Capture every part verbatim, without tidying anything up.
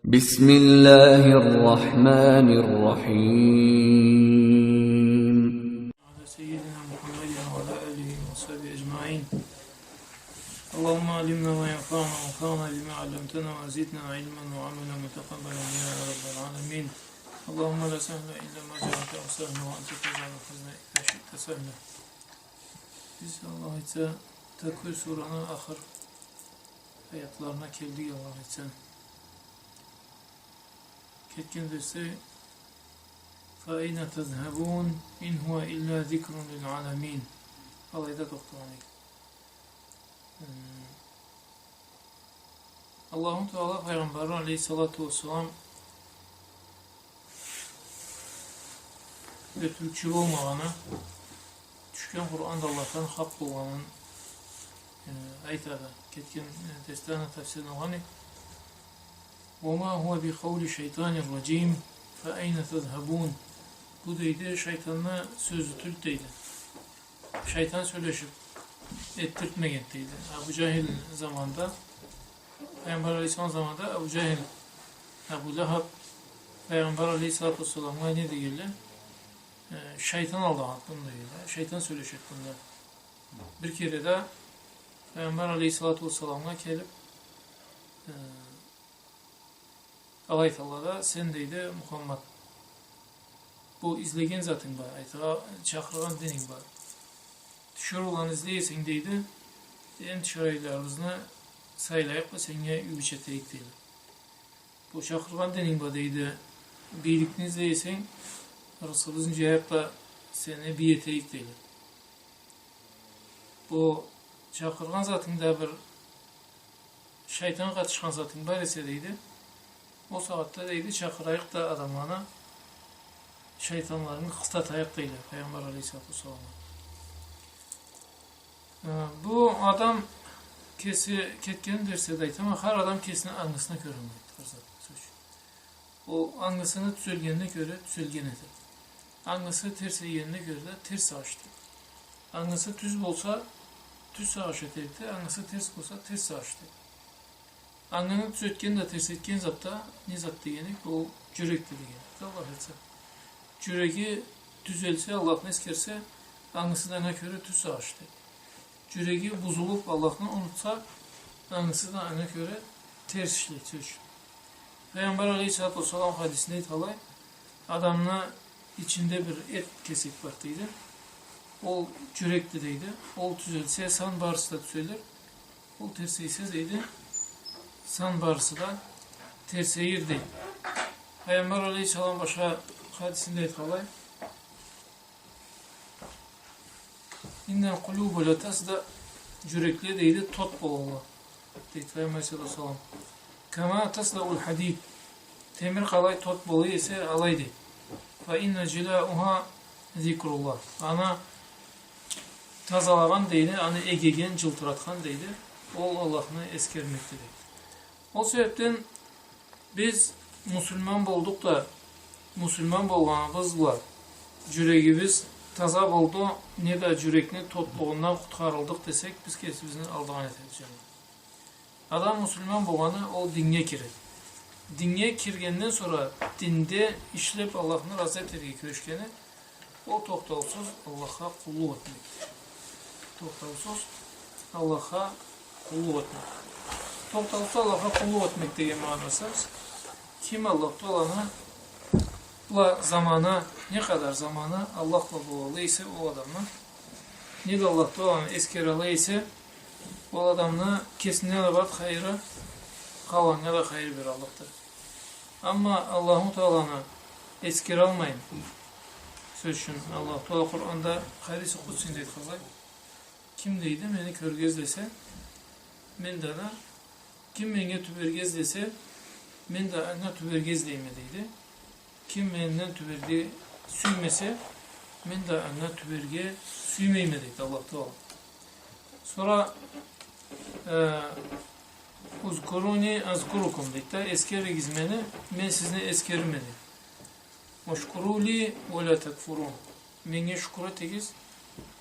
بسم الله الرحمن الرحيم. على سيدنا محمد وعلى آله وصحبه أجمعين. اللهم علمنا ما ينفعنا وانفعنا بما علمتنا وزدنا علما وعملا متقبلا يا رب العالمين. اللهم لا سهل إلا ما جعلته سهلا وأنت تجعل الحزن إذا شئت سهلا. Биз, Аллах айтса, Таквир сураны ахыр аятларына келдик, Аллах айтса. Кетген дерсде: فأين تذهبون إن هو إلا ذكر للعالمين. Алайда тохтагъан эдик. Хм. Аллаху Таала Пайгъамбары алейхиссалату уассалам ётюрюкчю болмагъаны, тюшген Къуран да Аллахдан хакъ болгъанын, э, айтады. Кетген, э, дерсде аны тафсирин окъугъан эдик. وما هو بقول شيطان رجيم فأين تذهبون. Бу, дейди, шайтанны сёзю тюлдю, дейди. Шайтан сёлешип этдиртмеген, дейди. Абу Джахил заманда, Пайгъамбар алейхиссалам заманда Абу Джахил, Абу Лахаб Пайгъамбар алейхиссалату уассаламгъа не дегенле? Э, шайтан алдагъанды, дейди. Шайтан сёлешеди, дейди. Бир кере да Пайгъамбар алейхиссалату уассаламгъа келип, э, алай айталла да: «Сен, — дейди, — Мухаммад, бу излеген затынг бар, айтыргъа, чакъыргъан дининг бар. Тиширыуланы излей эсенг, — дейди, — эм тиширыуларыбызны сайлайыкъ да сеннге юй бийче этейик, — дейди. — Бу чакъыргъан дининг бар, — дейди, — бийликни излей эсенг, рысхыбызны джаяйыкъ да сени бий этейик, — дейди. — Бу чакъыргъан затынгда бир шайтан къатышхан затынг бар эсе, — дейди, — ол сагъатда, — дейди, — чакъырайыкъ да адамланы, шайтанланы къыстатайыкъ», — дейди Пайгъамбар алейхиссалату уассаламгъа. Э, бу адам кеси, кетген дерсде да айтама, хар адам кесини ангысына кёре ангылайды хар затны, сёз ючюн. Ол ангысыны тюзелгенине кёре тюзелген этеди. Ангысы терсейгенине кёре да терс сагъыш этеди. Ангысы тюз болса, тюз сагъыш этеди, ангысы терс болса, терс сагъыш этеди. Ангыны тюзетген да, терсетген зат да не зат дегенек, ол джюрекди дегенек. Аллах айтса, джюреги тюзелсе, Аллахны эскерсе, ангысы да анга кёре тюз сагъыш этеди. Джюреги бузулуп, Аллахны унутса, ангысы да анга кёре терс ишлейди, сёз ючюн. Пайгъамбар алейхиссалату уассалам хадисинде айтханлай, адамны ичинде бир эт кесек бар, дейди. Ол джюрекди, дейди. Ол тюзелсе, сан барысы да тюзелир. Ол терсейсе, дейди, сан барысы да терсейир, дейди. Пайгъамбар алейхиссалам башха хадисинде айтханлай, «إن القلوب لتصدأ», джюрекле, дейди, тот болалла, дейди Пайгъамбар саллаллаху алейхи ва саллам. «كما تصدأ الحديد», темир къалай тот бола эсе, алай, дейди. «فإن جلاءها ذكر الله». Аны тазалагъан, дейди, аны эгеген, джылтыратхан, дейди, ол Аллахны эскермекди, дейди. Ол себепден биз муслиман болдукъ да, муслиман болгъаныбыз бла джюрегибиз таза болду, неда джюрекни тотлугъундан къутхарылдыкъ десек, биз кесибизни алдагъан этебиз, джамагъат. Адам муслиман болгъаны, ол динге киреди. Динге киргенден сора динде ишлеп Аллахны разы этерге кюрешгени, ол тохтаусуз Аллахха къуллукъ этмек. Тохтаусуз Аллахха къуллукъ этмек. Тохтаусуз Аллахха къуллукъ этмек деген магъанасы, ким Аллах Тааланы бла заманы, не къадар заманы Аллах бла бола эсе, ол адамны, неда Аллах Тааланы эскере эсе, ол адамны кесине да барды хайыры, къалгъаннга да хайыр бере Аллахды. Амма Аллаху Тааланы эскералмайын, сёз ючюн, Аллаху Таала Къуранда хадиси къудсийинде айтханлай, ким, дейди, мени кёрюрге излесе, мен да аны, ким меннге тюберге излесе, мен да анга тюберге излейме, дейди. Ким менден тюберге сюймесе, мен да анга тюберге сюймейме, дейди Аллах Таала. Сора, э, «اذكروني أذكركم», дейди да, эскеригиз мени, мен сизни эскерирме, дейди. «واشكروا لي ولا تكفرون». Меннге шукур этигиз,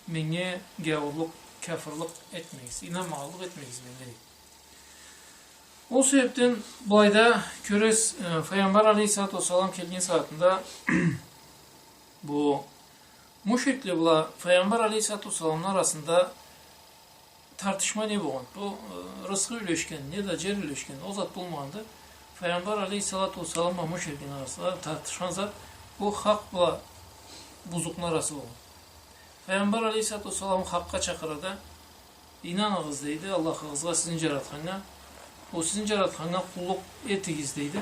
меннге гяуурлукъ, кяфырлыкъ этмегиз, ийнанмагъанлыкъ этмегиз меннге, дейди. Ол себебден былайда кёресиз, э, Файгъамбар алейхиссалату уассалам келген сагъатында бу мушрикле бла Файгъамбар алейхиссалату уассаламны арасында тартышма не болгъан? Бу, э, рысхы юлешген, неда джер юлешген, ол зат болмагъанды. Файгъамбар алейхиссалату уассалам бла мушрикни арасында тартышхан зат, бу хакъ бла бузукъну арасы болгъан. Файгъамбар алейхиссалату уассалам хакъгъа чакъырады. Ийнаныгъыз, дейди, Аллахыгъызгъа, сизни джаратханнга. Ол сизни джаратханнга къуллукъ этигиз, дейди.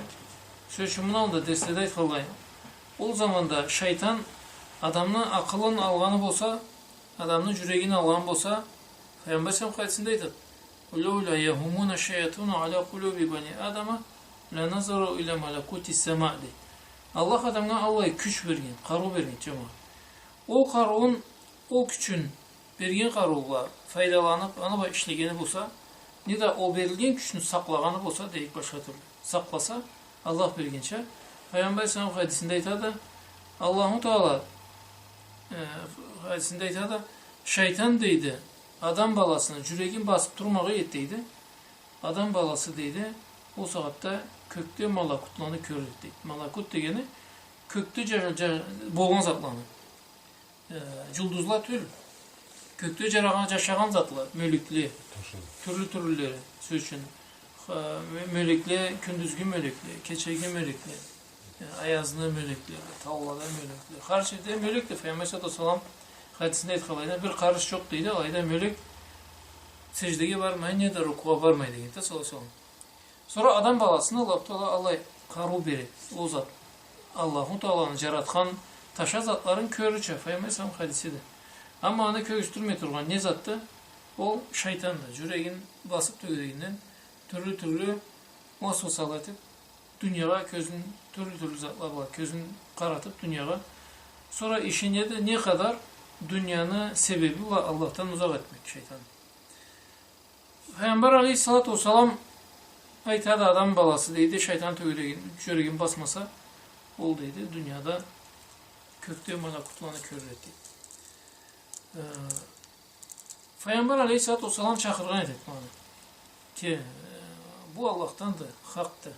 Сёз ючюн, муну аллында дерследе айтханлай, ол заманда шайтан адамны акъылын алгъаны болса, адамны джюрегин алгъаны болса, Файгъамбар саллаллаху алейхи ва саллам хадисинде айтады: «Лаулля яхунну шаятину аля къулюби бани Адама ланазару иля малакути ссама», дейди. Аллах адамгъа аллай кюч берген, къарыу берген, джамагъат. Ол къарыуун, ол кючюн берген къарыу бла файдаланып, аны бла ишлегени болса, неда ол берилген кючню сакълагъаны болса, дейик башха тюрлю, сакъласа, Аллах бергенча. Файгъамбар саллаллаху алейхи ва саллам хадисинде айтады, Аллаху Таала, э, хадисинде айтады, шайтан, дейди, адам баласыны джюрегин басып турмагъа эди, дейди. Адам баласы, дейди, ол сагъатда кёкде малакутланы кёрюр эди, дейди. Малакут дегени кёкде джа-, джа-, болгъан затланы. Э, джулдузла тюл. Кёкде джарагъан, джашагъан затла, мёлекле. Тюрлю-тюрлюлери, сёз ючюн. Ха, мё-, мёлекле, кюндюзгю мёлекле, кечеги мёлекле. Э, аязны мёлекле, таулада мёлекле. Хар джерде мёлекди. Файгъамбар саллаллаху алейхи ва саллам хадисинде айтханлайына, бир къарыш джокъ, дейди, алайда мёлек сеждеге бармай, неда рукугъа бармай, дегенди, саллаллаху алейхи ва саллам. Сора адам баласына Аллаху Таала аллай къарыу береди. Ол зат, Аллаху Тааланы джаратхан таша затларын кёрюрча, Файгъамбар саллаллаху алейхи ва саллам хадисиди. Амма аны кёргюзтюрмей тургъан не затды? Ол шайтанды. Джюрегин басып тёгерегинден тюрлю-тюрлю уасуасала этип, дуниягъа кёзюн, тюрлю-тюрлю затла бла кёзюн къаратып дуниягъа. Сора иши неди? Не къадар дунияны себеби бла Аллахдан узакъ этмек шайтанны. Файгъамбар алейхиссалату уассалам айтады, адам баласы, дейди, шайтан тёгерегин, джюрегин басмаса, ол, дейди, дунияда кёкде малакутланы кёрюр эди, дейди. Э, Файгъамбар алейхиссалату уассалам чакъыргъан этеди муну. Ке, э, бу Аллахданды, хакъды.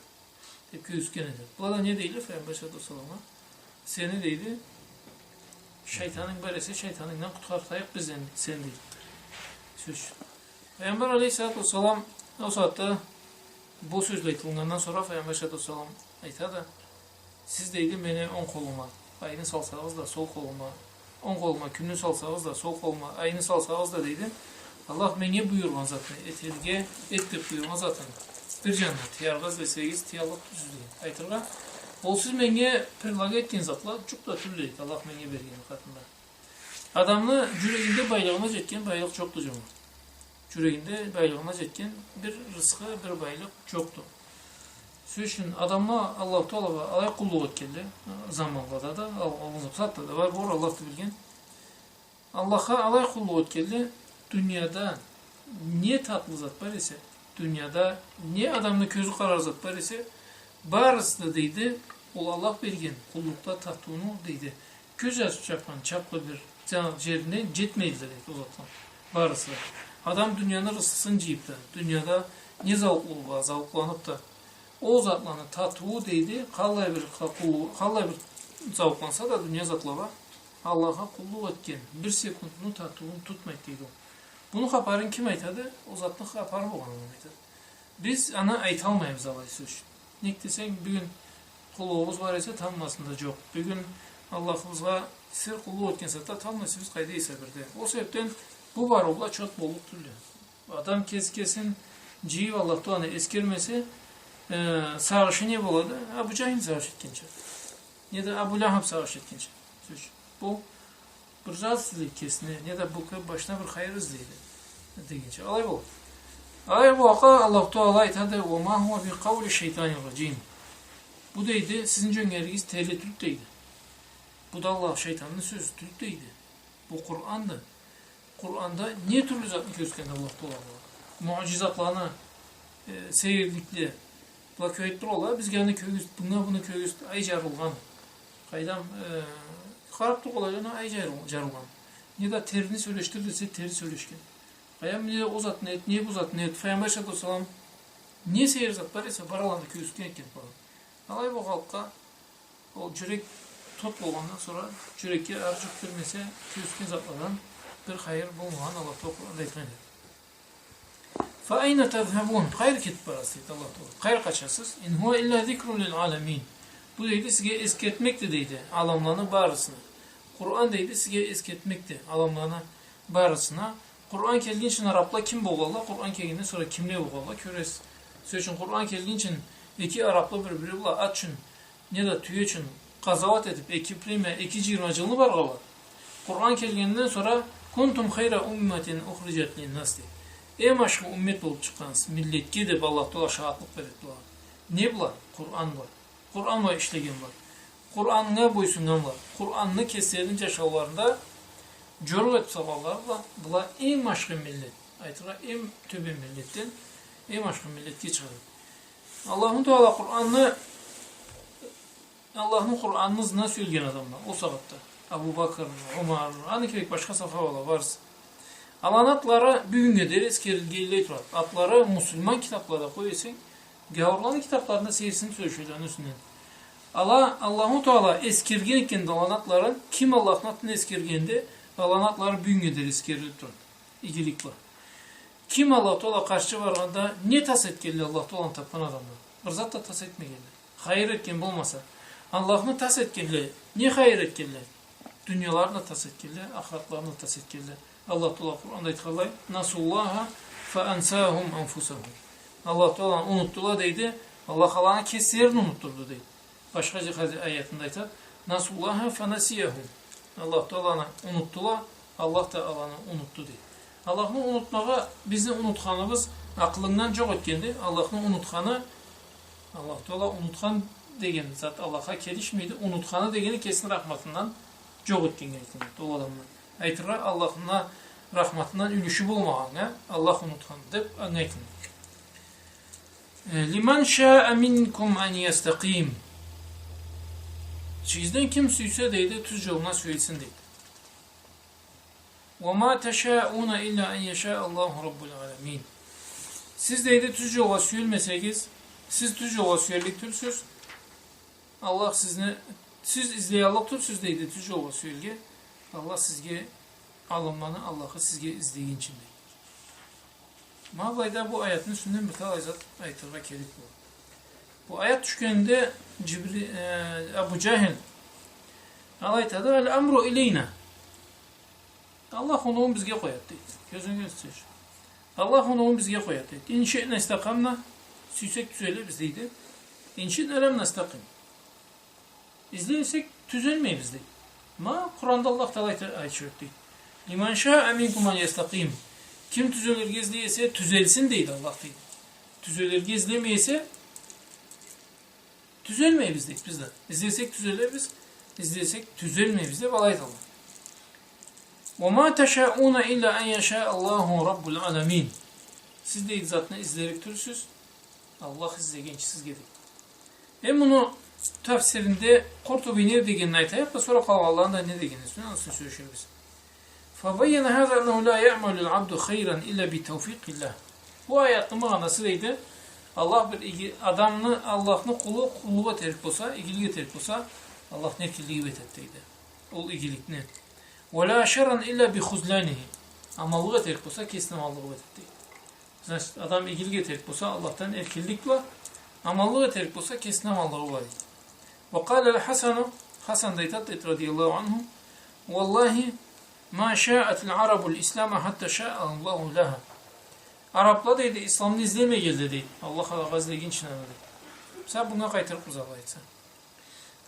Деп кёргюзтген эди. Была да не дейле Файгъамбар саллаллаху алейхи ва салламгъа? Сени, дейди, шайтанынг бар эсе, шайтанынгдан къутхартайыкъ биз сен-, сени, дейди. Сёз ючюн. Файгъамбар алейхиссалату уассалам ол сагъатда бу сёзле айтылгъандан сора Файгъамбар саллаллаху алейхи ва саллам айтады: «Сиз, дейди, мени онг къолума айны салсагъыз да, сол къолума, онг къолума кюнню салсагъыз да, сол къолума айны салсагъыз да, дейди, Аллах меннге буюргъан затны, этерге эт деп буюргъан затын, бир джанына тыяргъа излесегиз, тыяллыкъ тюлсюз», — деген. Айтыргъа, ол сиз меннге предлагать этген затла джукъ да тюлдю, дейди, Аллах меннге берген къатында. Адамны джюрегинде байлыгъына джетген байлыкъ джокъду, джамагъат. Джюрегинде байлыгъына джетген бир рысхы, бир байлыкъ джокъду. Сёз ючюн, адамла Аллаху Таалагъа алай къуллукъ этгенле, э, заманлада да, ал-, алгъын сагъатда да бар, бор Аллахды билген. Аллахха алай къуллукъ этгенле, дунияда не татлы зат бар эсе, дунияда не адамны кёзю къарар зат бар эсе, барысы да, дейди, ол Аллах берген къуллукъда татыуну, дейди, кёз ачып джабхан чапхы бир джа-, джерине джетмейдиле, дейди, ол затла. Барысы да. Адам дунияны рысхысын джыйып да, дунияда не зауукълугъу бар, зауукъланып да, ол затланы татыуу, дейди, къаллай бир къа-, къу-, къаллай бир зауукъланса да дуния затлагъа, Аллахха къуллукъ этген бир секундну татыуун тутмайды, дейди ол. Буну хапарын ким айтады? Ол затны хапары болгъан адам айтады. Биз аны айталмайбыз алай, сёз ючюн. Нек десенг, бюгюн къуллугъубуз бар эсе, тамбласында джокъ. Бюгюн Аллахыбызгъа сир къуллукъ этген сагъатда тамбласыбыз къайда эсе бирде. Ол себепден бу барыу бла чот боллукъ тюлдю. Адам кес-, кесин джыйып Аллах Тааланы эсгермесе, э, сагъышы не болады? Абу Джахил сагъыш этгенча. Неда Абу Лахаб сагъыш этгенча. Сёз ючюн. Бу бир зат излейди кесине, неда бу кёп башына бир хайыр излейди дегенча. Алай бу. Алай бу, Аллаху Таала айтады: «Ва ма хува би къаули шайтанир раджим». Бу, дейди, сизни джёнгеригиз тели тюлдю, дейди. Бу да Аллах шайтанны сёзю тюлдю, дейди. Бу Къуранды. Къуранда не тюрлю затны кёргюзтген Аллах Таала? Муъджизатланы, э, сейирликле. Была кёрюп туралла, бизге аны кёргюзт, мынга муну кёргюзт, ай джарылгъан. Къайдам, э, къарап туралла, ана ай джарыл-, джарылгъан. Неда терини сёлешдир десе, тери сёлешген. Къайдам, не ол затны эт, не бу затны эт. Файгъамбар саллаллаху алейхи ва саллам Не сейир зат бар эсе, барысын да кёргюзтген экен, фалан. Алай бу халкъгъа ол джюрек тот болгъандан сора, джюрекге ары джукъ кирмесе, кёргюзтген затладан бир хайыр болмагъанын Аллах Тагъала Къуранда айтхан эди. «فأين تذهبون?» Къайры кетип барасыз, дейди Аллах Тагъала. Къайры къачасыз? «إن هو إلا ذكر للعالمين». Бу, дейди, сизге эсгертмекди, дейди, аламланы барысына. Къуран, дейди, сизге эсгертмекди аламланы барысына. Къуран келгинчи арапла ким болгъанла, Къуран келгенден сора кимле болгъанла, кёресиз. Сёз ючюн, Къуран келгинчи эки арапла бир-бири бла ат ючюн неда тюе ючюн къазауат этип, эки племя, эки джыйырма джылны баргъанла. Къуран келгенден сора, «كنتم خير أمة أخرجت للناس», дейди. Эм ашхы уммет болуп чыкъгъансыз миллетге, деп Аллах Тагъала шагъатлыкъ береди булагъа. Не бла? Къуран бла. Къуран бла ишлеген бла. Къураннга бойсуннган бла. Къуранны кеслерини джашауларында джорукъ этип салгъанла бла, была эм ашхы миллет. Айтыргъа, эм тёбен миллетден эм ашхы миллетге чыгъады. Аллаху Тагъала Къуранны Аллахны Къуранны ызына сюелген адамла, ол сагъатда. Абу Бакр, Умар, аны кибик башха сахабала барысы. Аланы атлары бюгюннге дери эсгерилгенлей турады. Атлары муслиман китаплада къой эсенг, гяуурланы китапларында сейирсинип сёлешелле аны юсюнден. Ала, Аллаху Тагъала эсгерген экен да аланы атларын, ким Аллахны атын эсгергенде, аланы атлары бюгюннге дери эсгерилип турады. Игилик бла. Ким Аллах Тагъалагъа къаршы баргъанда, не тас этгенле Аллах Тагъаланы тапхан адамла? Бир зат да тас этмегенле. Хайыр этген болмаса. Аллахны тас этгенле, не хайыр этгенле? Дунияларын да тас этгенле, ахыратларын да тас этгенле. Аллах Тагъала Къуранда айтханлай: «نسوا الله فأنساهم أنفسهم». Аллах Тагъаланы унутдула, дейди. Аллах аланы кеслерин унутдурду, дейди. Башха джер-, хадис аятында айтады: «نسوا الله فنسيهم». Аллах Тагъаланы унутдула, Аллах да аланы унутду, дейди. Аллахны унутмагъа, бизни унутханыбыз акъылынгдан джокъ этгенди. Аллахны унутханы, Аллах Тагъала унутхан деген зат Аллахха келишмейди. Унутханы дегени кесини рахматындан джокъ этгеннге айтылады ол адамны. Айтыргъа, Аллахны рахматындан юлюшю болмагъаннга Аллах унутхан деп анга айтылады. Э, «لمن شاء منكم أن يستقيم». Сизден ким сюйсе, дейди, тюз джолуна сюелсин, дейди. «وما تشاءون إلا أن يشاء الله رب العالمين». Сиз, дейди, тюз джолгъа сюелмесегиз, сиз тюз джолгъа сюеллик тюлсюз. Аллах сизни, сиз излеяллыкъ тюлсюз, дейди, тюз джолгъа сюелирге. Аллах сизге, аламланы Аллахы сизге излегинчи, дейди. Ма былайда бу аятны юсюнден бир талай зат айтыргъа керек болады. Бу аят тюшгенинде Джибри-, э, Абу Джахил, ол айтады: «الأمر إلينا». Аллах оноуун бизге къояды, дейди. Кёзюнге кёзюгюз. Аллах оноуун бизге къояды, дейди. «إن شئنا استقمنا», сюйсек тюзелебиз, дейди. «إن شئنا لم نستقم». Излемесек, тюзелмейбиз, дейди. Ма Къуранда Аллах Тагъала айта-, айтыш этди, дейди. «لمن شاء منكم أن يستقيم». Ким тюзелирге излей эсе, тюзелсин, дейди Аллах, дейди. Тюзелирге излемей эсе, тюзелмейбиз, дейди, биз да. Излесек, тюзелебиз, излесек, тюзелмейбиз, деп алай айтады. «وما تشاءون إلا أن يشاء الله رب العالمين». Сиз, дейди, затны излерик тюлсюз, Аллах излегинчи сизге, дейди. Эм муну тафсиринде Къуртуби не дегенин айтайыкъ да, сора къалгъанланы да не дегенин, сора ансы сёлеширбиз. «فبين هذا أنه لا يعمل العبد خيرا إلا بتوفيق الله». Бу аятны магъанасы, дейди, Аллах бир иги-, адамны, Аллахны къулу къуллукъ этерик болса, игилик этерик болса, Аллахны эркинлиги бла этеди, дейди, ол игиликни. «ولا شرا إلا بخذلانه». Аманлыкъ этерик болса, кесини аманлыгъы бла этеди, дейди. Значит, адам игилик этерик болса, Аллахдан эркинлик бла, аманлыкъ этерик болса, кесини аманлыгъы бла, дейди. «وقال الحسن», Хасан да айтады, дейди, رضي الله عنه: «والله ما شاءت العرب الإسلام حتى شاء الله لها». Арапла, дейди, исламны излемегенле, дейди, Аллах алагъа излегинчи, дейди. Бизге бунга къайтырыкъбыз, Аллах айтса.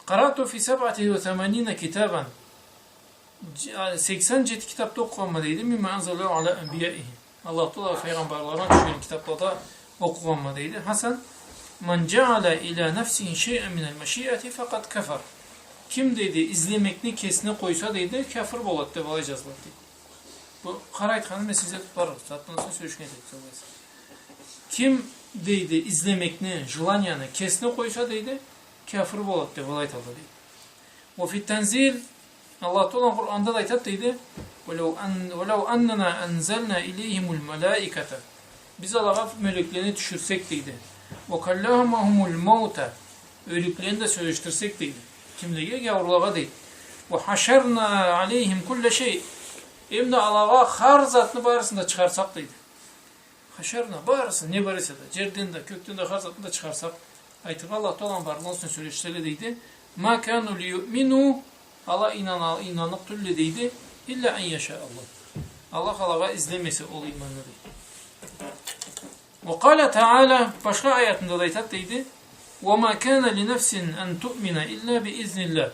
«قرأت في سبعة وثمانين كتابا». Дж-, а, сексен джети китапда окъугъанма, дейди, «مما أنزل الله على أنبيائه». Аллах Тагъала файгъамбарларына тюшген китаплада окъугъанма, дейди. Хасан: «من جعل إلى نفسه شيئا من المشيئة فقد كفر». Ким, дейди, излемекни кесине къойса, дейди, кяфыр болады, деп алай джазылады, дейди. Бу къара айтханын мен сизге тутарым, затдан сора сёлешген эдик, сора. Ким, дейди, излемекни, желанияны кесине къойса, дейди, кяфыр болады, деп алай айтады, дейди. «وفي التنزيل», Аллах Тагъала Къуранда да айтады, дейди: «ولو أن-, ولو أننا أنزلنا إليهم الملائكة». Биз алагъа мёлеклени тюшюрсек, дейди. «وكلمهم الموتى». Ёлюклени да сёлешдирсек, дейди. Кимлеге? Гяуурлугъа, дейди. «وحشرنا عليهم كل شيء». Эм да алагъа хар затны барысын да чыгъарсакъ, дейди. «حشرنا», барысын, не бар эсе да, джерден да, кёкден да, хар затны да чыгъарсакъ. Айтыргъа, Аллаху Тааланы барлыгъыны юсюнден сёлешселе, дейди. «ما كانوا ليؤمنوا», ала ийнана-, ийнанныкъ тюлле, дейди. «إلا أن يشاء الله». Аллах алагъа излемесе ол ийманны, дейди. «وقال تعالى», башха аятында да айтады, дейди. «وما كان لنفس أن تؤمن إلا بإذن الله».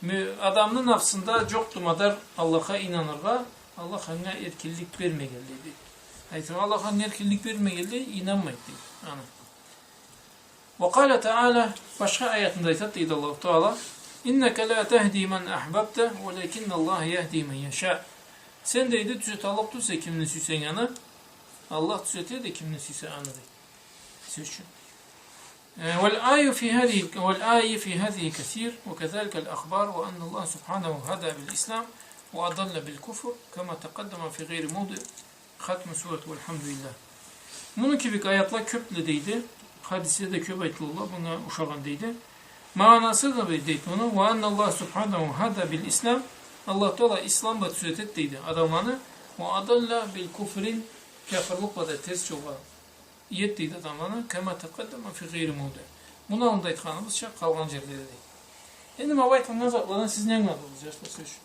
Мю-, адамны нафсында джокъду мадар Аллахха ийнаныргъа, Аллах анга эркинлик бермегенлей, дейди. Айтыргъа, Аллах анга эркинлик бермегенлей, ийнанмайды, дейди. Ана. «وقال تعالى», башха аятында айтады, дейди Аллаху Таала: «إنك لا تهدي من أحببت ولكن الله يهدي من يشاء». Сен, дейди, тюзеталлыкъ тюлсе кимни сюйсенг аны, Аллах тюзетеди кимни сюйсе аны, дейди. Сёз ючюн. Э, «والآي في هذه، والآي في هذه كثير، وكذلك الأخبار، وأن الله سبحانه هدى بالإسلام وأضل بالكفر، كما تقدم في غير موضع ختم سورة والحمد لله». Муну кибик аятла кёпле, дейди. Хадисле да кёп айтылыла, мынга ушагъан, дейди. Магъанасы да, дейди, муну: «وأن الله سبحانه هدى بالإسلام». Аллах Таала ислам бла тюзетеди, дейди, адамланы. «وأضل بالكفر», кяфырлыкъ бла да терс джолгъа иеди, дейди, адамланы, «كما تقدم في غير موضع». Муну аллында айтханыбызча, къалгъан джерледе, дейди. Энди ма бу айтылгъан затладан сиз не ангыладыгъыз, джашла, сёз ючюн?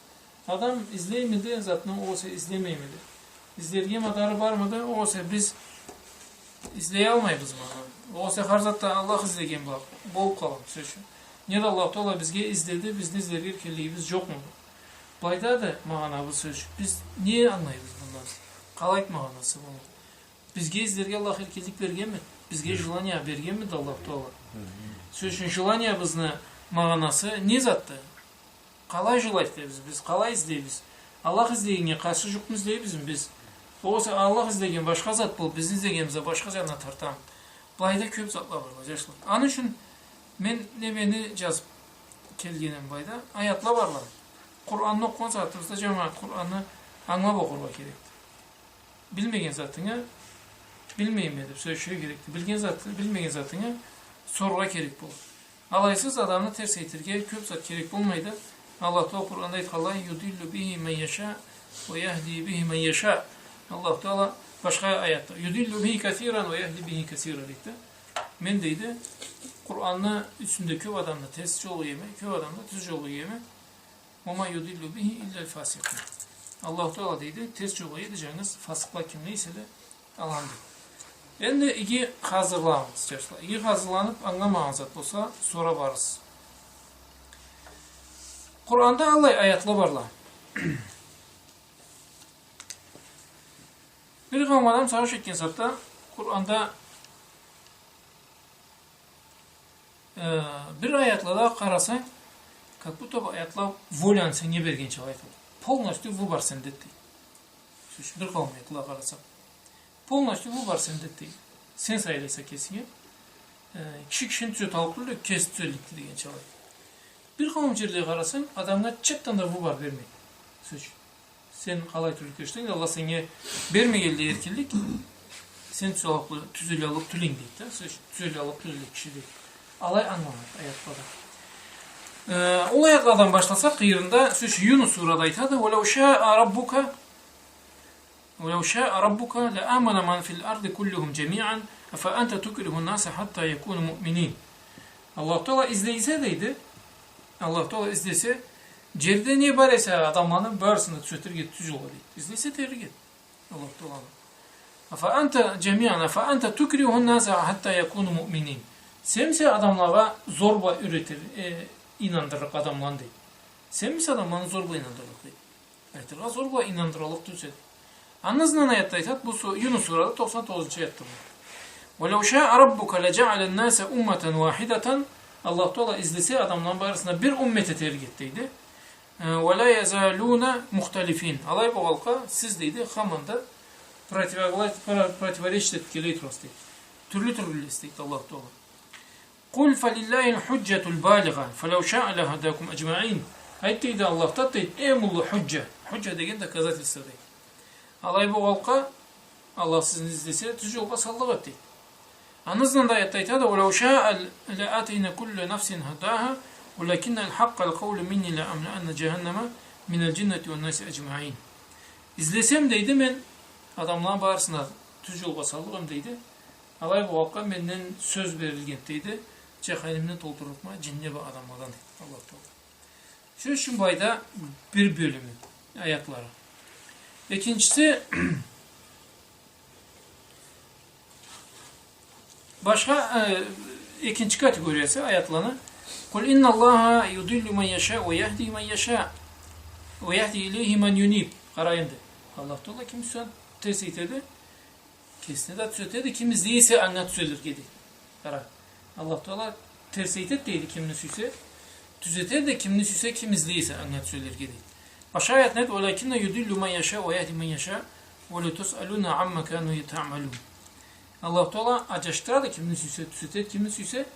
Адам излеймиди затны, огъесе излемеймиди? Излерге мадары бармыды, огъесе биз излеялмайбызмы аны? Огъесе хар затда Аллах излеген бла болуб къалгъан, сёз ючюн? Неда Аллах Таала бизге изледи, бизни излерге эркинлигибиз джокъмуду? Былайда да магъанабыз, сёз ючюн. Биз не ангылайбыз мындан? Къалайды магъанасы муну? Бизге излерге Аллах эркинлик бергенмиди? Бизге желание бергенмиди Аллах Таала? Сёз ючюн, желаниябызны магъанасы не затды? Къалай желайыкъ дейбиз биз, къалай излейбиз? Аллах излегеннге къаршы джукъну излейбизми биз? Огъесе Аллах излеген башха зат болуб, бизни излегенибиз бла башха джанына тартамы? Былайда кёб затла барла, джашла. Аны ючюн мен немени джазыб келгеним былайда, аятла барла. Къуранны окъугъан сагъатыбызда, джамагъат, Къуранны ангылаб окъургъа керекди. Билмеген затынгы билмейме деб сёлеширге керекди. Билген зат-, билмеген затынгы сорургъа керек болур. Алайсыз адамны терс этерге кёб зат керек болмайды. Аллах Таала Къуранда айтханлай: «يضل به من يشاء ويهدي به من يشاء». Аллах Таала башха аятда: «يضل به كثيرا ويهدي به كثيرا», дейди. Мен, дейди, Къуранны юсюнде кёб адамны терс джолгъа иеме, кёб адамны тюз джолгъа иеме. «وما يضل به إلا الفاسقين». Аллаху Таала, дейди, терс джолгъа иеди джангыз фасыкъла, кимле эселе, аланы, дейди. Энди иги хазырланыгъыз, джашла. Иги хазырланыб, ангыламагъан зат болса, сораб барырсыз. Къуранда аллай аятла барла. Бир къауум адам сагъыш этген сагъатда Къуранда Э, бир аятлагъа къарасанг, как будто бы аятла воляны сеннге бергенча айтылады. Полностью выбор сенде, дейди. Сёз ючюн, бир къауум аятлагъа къарасанг, полностью выбор сенде, дейди. Сен сайлайса кесинге, э, киши кишини тюзеталлыкъ тюлдю, кеси тюзелликди дегенча айтылады. Бир къауум джерлеге къарасанг, адамгъа чыртдан да выбор бермейди. Сёз ючюн. Сен къалай тюрлю кёчсенг да, Аллах сеннге бермегенлей эркинлик, сен тюзеллик, тюзеллик тюлдюнг, дейди да, сёз ючюн, тюзеллик тюлдю киши, дейди. Алай ангыланады аятладан. Э, ол аятладан башласакъ, къыйырында, сёз ючюн, Юнус сурада айтады: «ولو شاء ربك، ولو شاء ربك لآمن من في الأرض كلهم جميعا أفأنت تكره الناس حتى يكونوا مؤمنين». Аллаху Таала излесе, дейди, Аллаху Таала излесе, джерде не бар эсе, адамланы барысын да тюзетирге эди тюз джолгъа, дейди. Излесе, этерик эди Аллаху Таала. «أفأنت جميعا، أفأنت تكره الناس حتى يكونوا مؤمنين». Сенмисе адамлагъа зор бла юретир, э, ийнандырлыкъ адамланы, дейди. Сенмисе адамланы зор бла ийнандырлыкъ, дейди. Айтыргъа, зор бла ийнандыраллыкъ тюлсе. Аны ызындан аятда айтады, бу су-, Юнус сурада токъсан тогъузунчу аятда бу. «ولو شاء ربك لجعل الناس أمة واحدة». Аллаху Таала излесе, адамланы барысын да бир уммет этерик эди, дейди. Э, «ولا يزالون مختلفين». Алай болгъанлыкъгъа, сиз, дейди, хаманда противогла-, про-, противоречить этиб келе турасыз, дейди. Тюрлю-тюрлюсюз, дейди Аллаху Таала. «قل فلله الحجة البالغة فلو شاء لهداكم أجمعين». Айт, дейди, Аллахда, дейди, эм уллу худжа. Худжа деген доказательство, дейди. Алай болгъанлыкъгъа, Аллах сизни излесе, тюз джолгъа саллыкъ эди, дейди. Аны ызындан да аятда айтады: «ولو شاء لآتينا كل نفس هداها ولكن حق القول مني لأملأن جهنم من الجنة والناس أجمعين». Излесем, дейди, мен адамланы барысын да тюз джолгъа саллыкъ эдим, дейди. Алай болгъанлыкъгъа менден сёз берилген, дейди, джаханимни толтурлукъма джинле бла адамладан, дейди Аллаху Тагъала. Сёз ючюн, былайда бир бёлюмю, аятлары. Экинчиси, башха, э, экинчи категориясы аятланы: «قل إن الله يضل من يشاء ويهدي من يشاء ويهدي إليه من ينيب». Къара энди. Аллаху Тагъала кимни сюйсе терс этеди, кесине да тюзетеди, кимни излесе анга тюзелирге, дейди. Къара, Аллаху Тагъала терс этеди, дейди, кимни сюйсе, тюзетеди да кимни сюйсе, кимни излесе анга тюзелирге, дейди. Башха аятда айтады: «ولكن يضل من يشاء ويهدي من يشاء ولتسألن عما كانوا تعملون». Аллаху Тагъала аджашдырады кимни сюйсе, тюзетеди кимни сюйсе,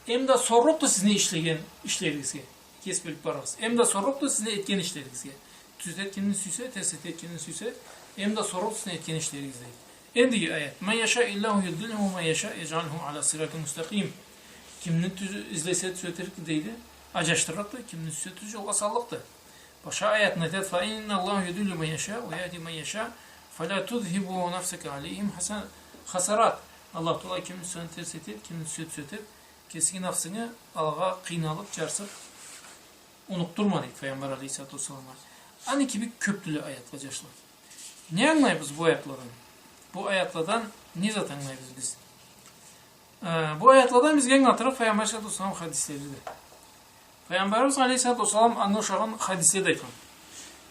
эм да сорлукъду сизни ишлеген ишлеригизге. Кеси билиб барыгъыз. Эм да сорлукъду сизни этген ишлеригизге. Тюзетеди кимни сюйсе, терс этеди кимни сюйсе, эм да сорлукъду сизни этген ишлеригизге. Эндиги аят: «من يشاء الله يضلله ومن يشاء يجعله على صراط مستقيم». Кимни тюз-, излесе тюзетирикди, дейди, аджашдырлыкъды, кимни сюйсе тюз джолгъа саллыкъды. Башха аятда айтады: «فإن الله يضل من يشاء ويهدي من يشاء فلا تذهب نفسك عليهم حس-، حسرات». Аллаху Тагъала кимни сюйсе терс этеди, кимни сюйсе тюзетеди. Кесинги нафсынгы алагъа къыйналыб, джарсыб, унукъдурма, дейди Пайгъамбар алейхиссалату уассаламгъа. Аны кибик кёбдюле аятла, джашла. Не ангылайбыз бу аятладан? Бу аятладан не зат ангылайбыз биз? Э, бу аятладан бизге ангылатырыкъ Пайгъамбар алейхиссалату уассалам хадислери да. Пайгъамбарыбыз алейхиссалату уассалам анга ушагъан хадисле да айтхан.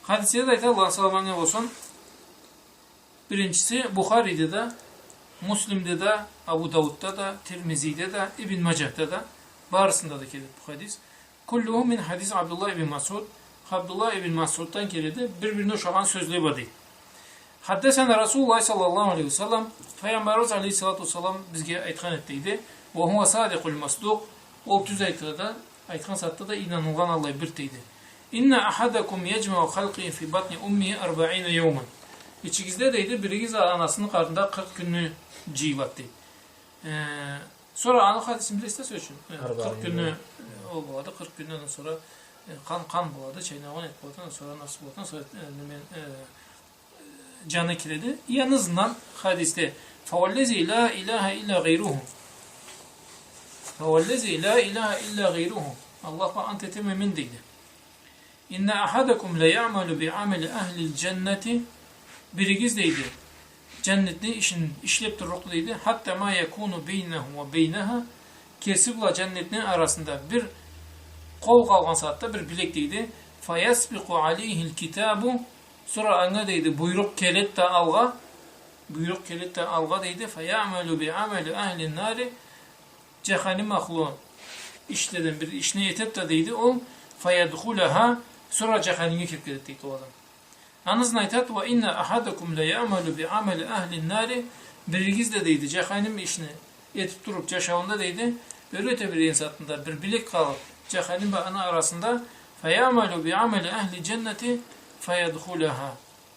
Хадисле да айтады, Аллахны саламы анга болсун. Биринчиси, Бухариде да, Муслимде да, Абу Даудда да, Тирмизиде да, Ибн Маджахда да, барысында да келеди бу хадис. «كله من حديث عبد الله بن مسعود». Абдуллах ибн Масъуддан келеди, бир-бирине ушагъан сёзле бар, дейди. «حدثنا رسول الله صلى الله عليه وسلم», Пайгъамбарыбыз алейхиссалату уассалам бизге айтхан эди, дейди. «وهو الصادق المصدوق», ол тюз айтады, айтхан сагъатда да ийнанылгъан аллай бир, дейди. «إن أحدكم يجمع خلقه في بطن أمه أربعين يوما». Ичигизде, дейди, биригиз анасыны къарнында къыркъ кюнню джыйылады, дейди. Э, сора аны хадисин билесиз да, сёз ючюн. Э, къыркъ кюнню, э, ол болады, къыркъ кюнден сора, э, къан, къан болады, чайнагъан эт болады, сора нафс болады, сора, э, неме, э, джаны киреди. И аны ызындан хадисде: «فوالذي لا إله إلا غيره». «فوالذي لا إله إلا غيره». Аллах бла ант этеме мен, дейди. «إن أحدكم ليعمل بعمل أهل الجنة». Биригиз, дейди, джаннетни ишин ишлеб турлукъду, дейди. «حتى ما يكون بينه وبينها». Кеси бла джаннетни арасында бир къол къалгъан сагъатда, бир билек, дейди. «فيسبق عليه الكتاب». Сора анга, дейди, буйрукъ келеди да алгъа. Буйрукъ келеди да алгъа, дейди. «فيعمل بعمل أهل النار». Джаханим ахлу ишледен бир ишни этеди да, дейди, ол. «فيدخلها». Сора джаханимге кириб кетеди, дейди, ол адам. Аны ызындан айтады: «وإن أحدكم ليعمل بعمل أهل النار». Биригиз да, дейди, джаханим ишни этиб туруб, джашауунда, дейди, ёле тебреген сагъатында бир билек къалыб, джаханим бла аны арасында, «فيعمل بعمل أهل الجنة فيدخلها.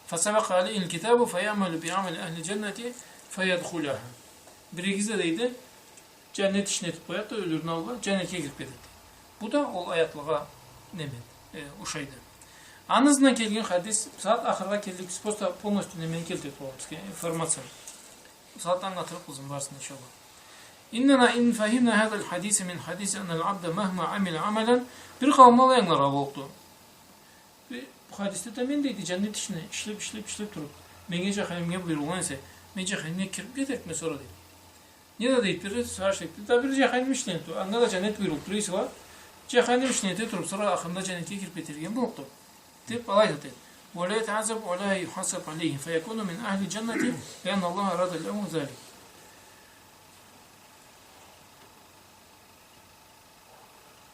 فسبق عليه الكتاب فيعمل بعمل أهل الجنة فيدخلها». Биригиз да, дейди, джаннет ишни этиб къояды да, ёлюрюню аллы бла джаннетге кириб кетеди. Бу да ол аятлагъа неме, э, ушайды. Аны ызындан келген хадис, сагъат ахыргъа келдик, биз просто полностью немени келтириб турабыз, информацияны. Сагъат ангылатырыкъбыз барысын, иншаллах. «إننا إن فهمنا هذا الحديث من حديث أن العبد مهما عمل عملا». Бир къауумла алай ангыларгъа боллукъду. Бу хадисде да мен, дейди, джаннет ишни ишлеб, ишлеб, ишлеб туруб, меннге джаханимге буюрулгъан эсе, мен джаханимге кириб кетерикме сора, дейди. Не да, дейди, бири сагъыш этди да, бири джаханимни ишлей туруб, анга да джаннет буюрулуб тура эсе, джаханим ишни эте туруб, сора ахырында джаннетге кириб кетерге боллукъду, деб, алай айтады. «ولا يتعذب ولا يحاسب عليه فيكون من أهل الجنة لأن الله أراد له ذلك».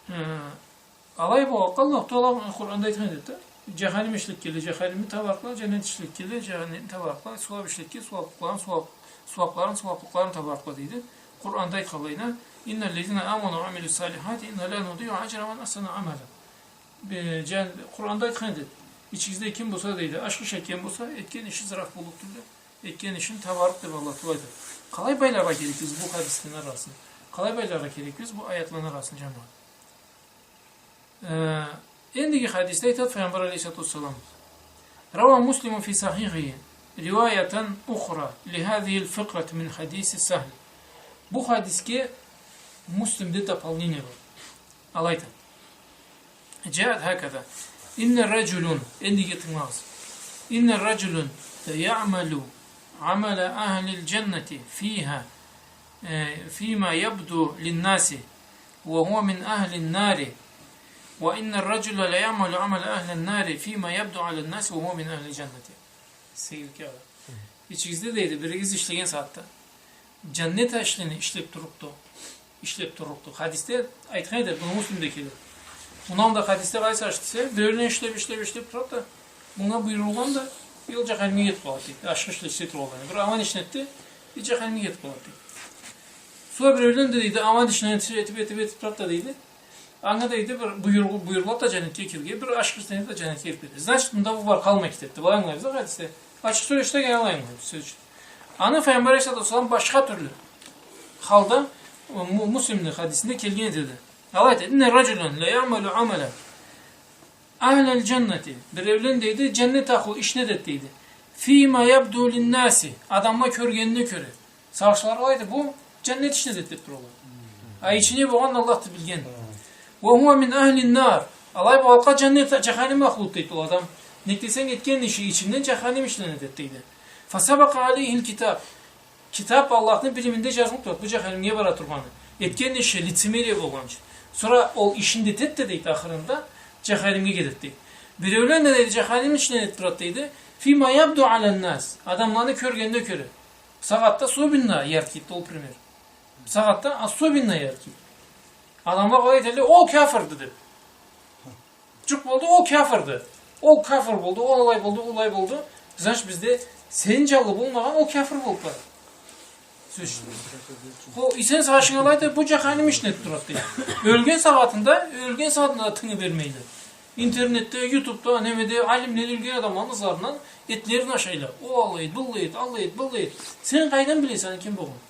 Э, алай болгъанлыкъгъа Аллах Таала Къуранда айтхан эди да, джаханим ишлегенле джаханимни табарыкъла, джаннет ишлегенле джаннетни табарыкъла, сууаб ишлегенле сууаблыкъларын, сууаб-, сууабларын, сууаблыкъларын табарыкъла, дейди. Къуранда айтханлайына: «إن الذين آمنوا وعملوا الصالحات إنا لا نضيع أجر من أحسن عملا». Бе-, джан-, Къуранда айтхан эди: «Ичигизде ким болса, дейди, ашхы иш этген болса, этген иши зыраф боллукъ тюлдю. Этген ишин табарыкъ деб Аллах Таала айтады. Къалай байларгъа керекбиз бу хадислени арасын? Къалай байларгъа керекбиз бу аятланы арасын, джамагъат? Э, эндиги хадисде айтады Файгъамбар алейхиссалату уассалам: روى مسلم في صحيحه رواية أخرى لهذه الفقرة من حديث سهل. Бу хадисге Муслимде дополнение бар. Алай айтады. جاءت هكذا: إن رجلا, эндиги тынгылагъыз. إن رجلا ليعمل عمل أهل الجنة فيها، э, فيما يبدو للناس وهو من أهل النار، وإن الرجل ليعمل عمل أهل النار فيما يبدو على الناس وهو من أهل الجنة. Сейирге къара. Ичигизде, дейди, биригиз ишлеген сагъатда джаннет ишлени ишлеб туруб да, ишлеб туруб да. Хадисде айтхан эди, бу Муслимде келеди. Мындан да хадисде къайсы ашхы десе, биреулен ишлеб, ишлеб, ишлеб турады да, мунга буюрулгъан да, ол джаханимге кетиб къалады, дейди. Ашхы ишле ишлеб тургъанланы. Бир аман ишни этди, э, джаханимге кетиб къалады, дейди. Сора биреулен да, дейди, аман ишлени этиб, этиб, этиб турады да, дейди. Анга, дейди, бир буюру-, буюрулады да джаннетге кирирге, бир ашхы ишлени этиб да джаннетге кирип кетеди. Значит, мында бу бар, къалмай кетеди. Былай ангылайбыз да хадисде. Ачыкъ сёлешсек, алай ангылайбыз, сёз ючюн. Аны Файгъамбар алейхиссалату уассалам башха тюрлю халда, э, Му-, Муслимни хадисинде келген этеди. Алай айтады: إن رجلا ليعمل عمل أهل الجنة. Биреулен, дейди, джаннет ахлу ишни этеди, дейди. فيما يبدو للناس. Адамла кёргенине кёре. Сагъышлары алайды, бу джаннет ишни этеди деб туралла. А ичи не болгъанын Аллахды билген. وهو من أهل النار. Алай болгъанлыкъгъа джаннет, джаханим ахлуду, дейди, ол адам. Нек десенг, этген иши ичинден джаханим ишлени этеди, дейди. فسبق عليه الكتاب. Китаб, Аллахны билиминде джазылыб турады бу джаханимге бара тургъаны. Этген иши лицемерие болгъан ючюн. Сора ол ишин да этеди да, дейди, ахырында джаханимге кетеди, дейди. Биреулен да, дейди, джаханим ишлени этиб турады, дейди. فيما يبدو على الناس. Адамланы кёргенине кёре. Бусагъатда особенно яркийди ол пример. Бусагъатда особенно яркийди. Адамла къалай айталла, ол кяфырды деб. Джукъ болду, ол кяфырды. Ол кяфыр болду, ол алай болду, ол былай болду. Значит, бизде сен джанлы болмагъан, ол кяфыр болуб барды. Сёз ючюн. Хо, и сен сагъышынг алайды, бу джаханим ишни этиб турады, дейди. Ёлген сагъатында, ёлген сагъатында тынгы бермейди. Интернетде, ютубда, немеде алимле ёлген адамланы ызларындан этлерин ашайла. Ол алайды, быллайды, алайды, быллайды. Сен къайдан билесе аны ким болгъанын?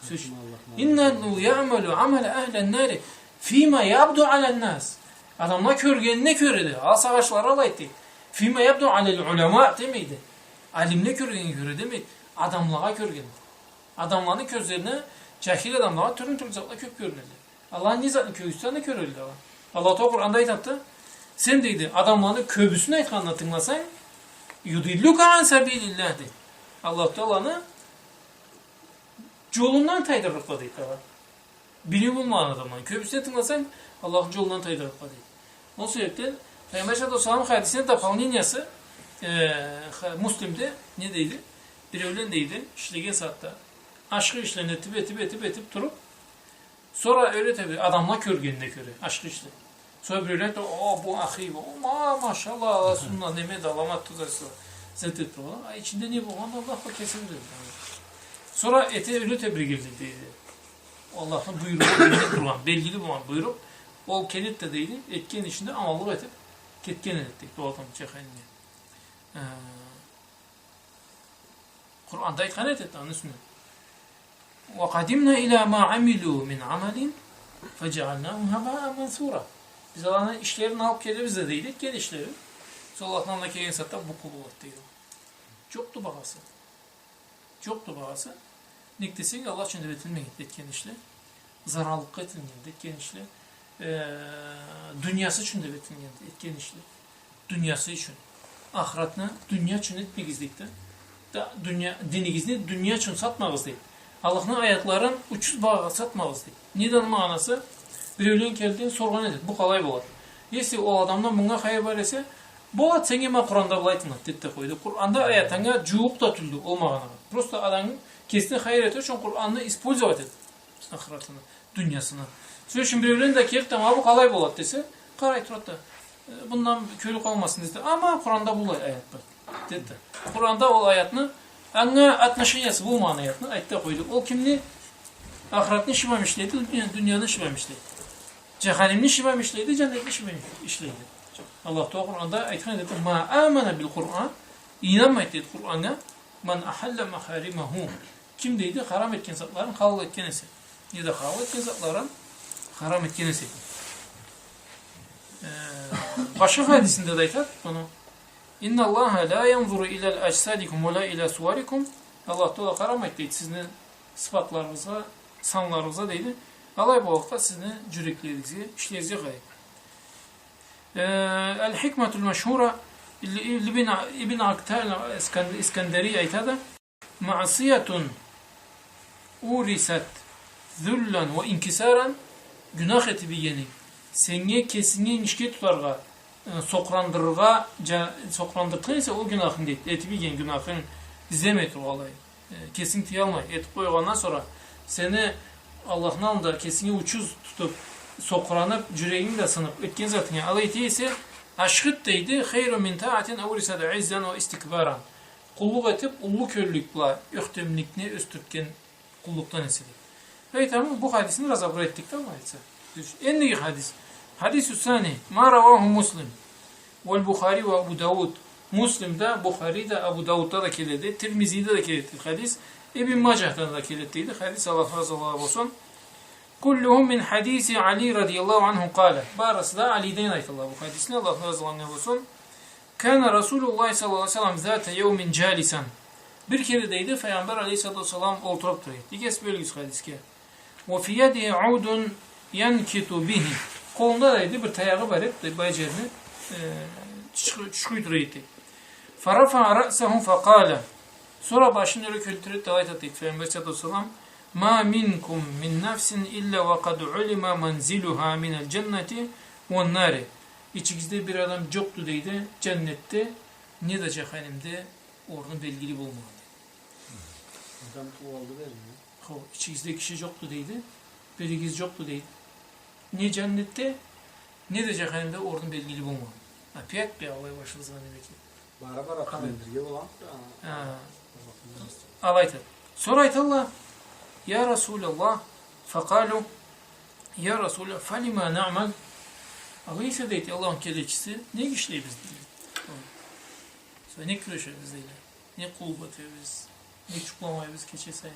Сёз ючюн. إنه يعمل عمل أهل النار فيما يبدو على الناس. Адамла кёргенине кёре да, а сагъышлары алайды, дейди. فيما يبدو على العلماء демейди. Алимле кёргенине кёре демейди. Адамлагъа кёрген. Адамланы кёзлерине, джахил адамлагъа тюрлю-тюрлю затла кёб кёрюнеди. Аллах не затны кёргюзтсе, аны кёрелле ала. Аллах Таала Къуранда айтады да, сен, дейди, адамланы кёбюсюню айтханына тынгыласанг, يضلك عن سبيل الله, дейди. Аллах Таала аны джолундан тайдырырыкъла, дейди, ала. Билими болмагъан адамланы кёбюсюне тынгыласанг, Аллахны джолундан тайдырырыкъла, дейди. Ол себебден Файгъамбар саллаллаху алейхи ва саллам хадисини дополнениясы, э, ха-, Муслимде не дейди? Биреулен, дейди, ишлеген сагъатда ашхы ишлени этиб, этиб, этиб, этиб туруб, сора ёле да бир адамла кёргенине кёре, ашхы ишле. Сора биреулен да, о, бу ахы, бу, о, ма-, машаллах, ала сунна, неме да, аламат тутаса, зат этиб тургъан. А ичинде не болгъанын Аллах бла кеси биледи. Сора эте, ёле да бир келди, дейди. Аллахны буйругъу белгили тургъан, белгили болгъан буйрукъ. Ол келеди да, дейди, этген ишинде аманлыкъ этиб кетген этеди, дейди, ол адам джаханимге. Э, Къуранда айтхан этеди аны юсюнден. وقدمنا إلى ما عملوا من عمل فجعلناه هباء منثورا. Биз аланы ишлерин алыб келебиз да, дейди, этген ишлерин. Сора Аллахны аллына келген сагъатда букъу болады, дейди. Джокъду багъасы. Джокъду багъасы. Нек десенг, Аллах ючюн деб этилмегенди этген ишле. Зараллыкъгъа этилгенди этген ишле. Э, дуниясы ючюн деб этилгенди этген ишле. Дуниясы ючюн. Ахыратны дуния ючюн этмегиз, дейди да. Да, дуния, динигизни дуния ючюн сатмагъыз, дейди. Аллахны аятларын учуз багъагъа сатмагъыз, дейди. Неди аны магъанасы? Биреулен келди, соргъан этеди, бу къалай болады? Если ол адамдан мунга хайыр бар эсе, болады, сеннге ма Къуранда былай айтылады, деди да къойду. Къуранда аят анга джууукъ да тюлдю ол магъанагъа. Просто адамны кесине хайыр этер ючюн Къуранны использовать этеди. Ахыратына, дуниясына. Сёз ючюн, биреулен да келиб да, ма бу къалай болады десе, къарай турады да, э, мындан кёлю къалмасын деди. Ама Къуранда былай аят бар, деди да. Къуранда ол аятны, анга отношениясы болмагъан аятны айтды да къойду. Ол кимни? Ахыратны иши бла ишлейди, дуния-, дунияны иши бла ишлейди. Джаханимни иши бла ишлейди, джаннетни иши бла ишлейди. Аллах Таала Къуранда айтхан этеди, ما آمن بالقرآن, ийнанмайды, дейди, Къураннга. من أحل محارمه. Ким, дейди, харам этген затларын халал этген эсе. Неда халал этген затларын харам этген эсе. Э, башха хадисинде да айтады муну. إن الله لا ينظر إلى أجسادكم ولا إلى صوركم. Аллах Тагъала къарамайды, дейди, сизни сыфатларыгъызгъа, санларыгъызгъа, дейди. Алай болгъанлыкъгъа сизни джюреклеригизге, ишлеригизге къарайды. Э, الحكمة المشهورة, Ибн, Ибн Аттаилла Искан-, Искандари айтады: معصية أورثت ذلا وانكسارا. Гюнах этиб ийгенинг сеннге кесинги энгишге тутаргъа, э, сокъурандырыргъа, джа-, сокъурандыртхан эсе ол гюнахынг, дейди, этиб ийген гюнахынг, излемей тургъанлай, э, кесинг тыялмай, этиб къойгъандан сора сени Аллахны аллында кесинги учуз тутуб, сокъураныб, джюрегинг да сыныб, этген затынга алай эте эсе, ашхыды, дейди, خير من طاعة أورثت عزا واستكبارا. Къуллукъ этиб, уллу кёллюлюк бла ёхтемликни ёсдюртген къуллукъдан эсе, дейди. Айтама, бу хадисни разобрать этдик да, алай айтса. Эндиги хадис. الحديث الثاني ما رواه مسلم والبخاري وأبو داود. Муслимде, Бухариде, Абу Даудда да келеди, Тирмизиде да келеди хадис, Ибн Маджахда да келеди, дейди. Хадис, Аллах разылыгъы болсун. كلهم من حديث علي رضي الله عنه قال. Барысы да Алиден айтылады бу хадисни, Аллах разылыгъы болсун. كان رسول الله صلى الله عليه وسلم ذات يوم جالسا. Бир кере, дейди, Файгъамбар алейхиссалату уассалам олтуруб тура эди. Иги эс бёлюгюз хадисге. وفي يده عود ينكت به. Къолунда, дейди, бир таягъы бар эди, былай джерни, э, чушху-, чушхуй тура эди. فرفع رأسه فقال. Сора башын ёре кёлтюре эди да алай айтады, дейди, Файгъамбар алейхиссалату уассалам: ما منكم من نفس إلا وقد علم منزلها من الجنة والنار. Ичигизде бир адам джокъду, дейди, джаннетде неда джаханимде орну белгили болмагъан, дейди. Адам тууалды берди. Хо, ичигизде киши джокъду, дейди. Биригиз джокъду, дейди. Не джаннетде, неда джаханимде орну белгили болмагъан. Опять бир алай башыбызгъа неме келди. Бара-бара къалай бирге болгъан. Хы. Алай айтады. Сора айталла: يا رسول الله. فقالوا: يا رسول الله، فلم نعمل؟ Алай эсе, дейди, Аллахны келечиси, нек ишлейбиз, дейди. Сора нек кюрешебиз, дейди. Нек къуллукъ этебиз, нек джукъламайбыз кече сайын,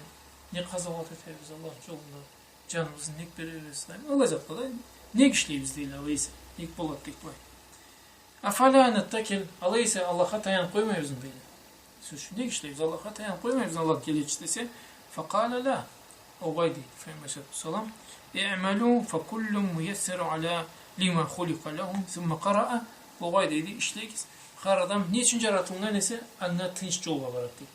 нек къазауат этебиз Аллахны джолунда, джаныбызны нек беребиз, аллай затла да, нек ишлейбиз, дейди, алай эсе, нек болады, дейди, былай. أفلا نتكل, алай эсе Аллахха таяныб къоймайбызмы, дейди. Сёз ючюн, нек ишлейбиз, Аллахха таяныб къоймайбызмы, Аллахны келечиси, десе, فقال: لا. Огъай, дейди Файгъамбар алейхиссалату уассалам: اعملوا فكل ميسر على، لما خلق له، ثم قرأ. Огъай, дейди, ишлегиз. Хар адам не ючюн джаратылгъан эсе, анга тынч джолгъа барады, дейди.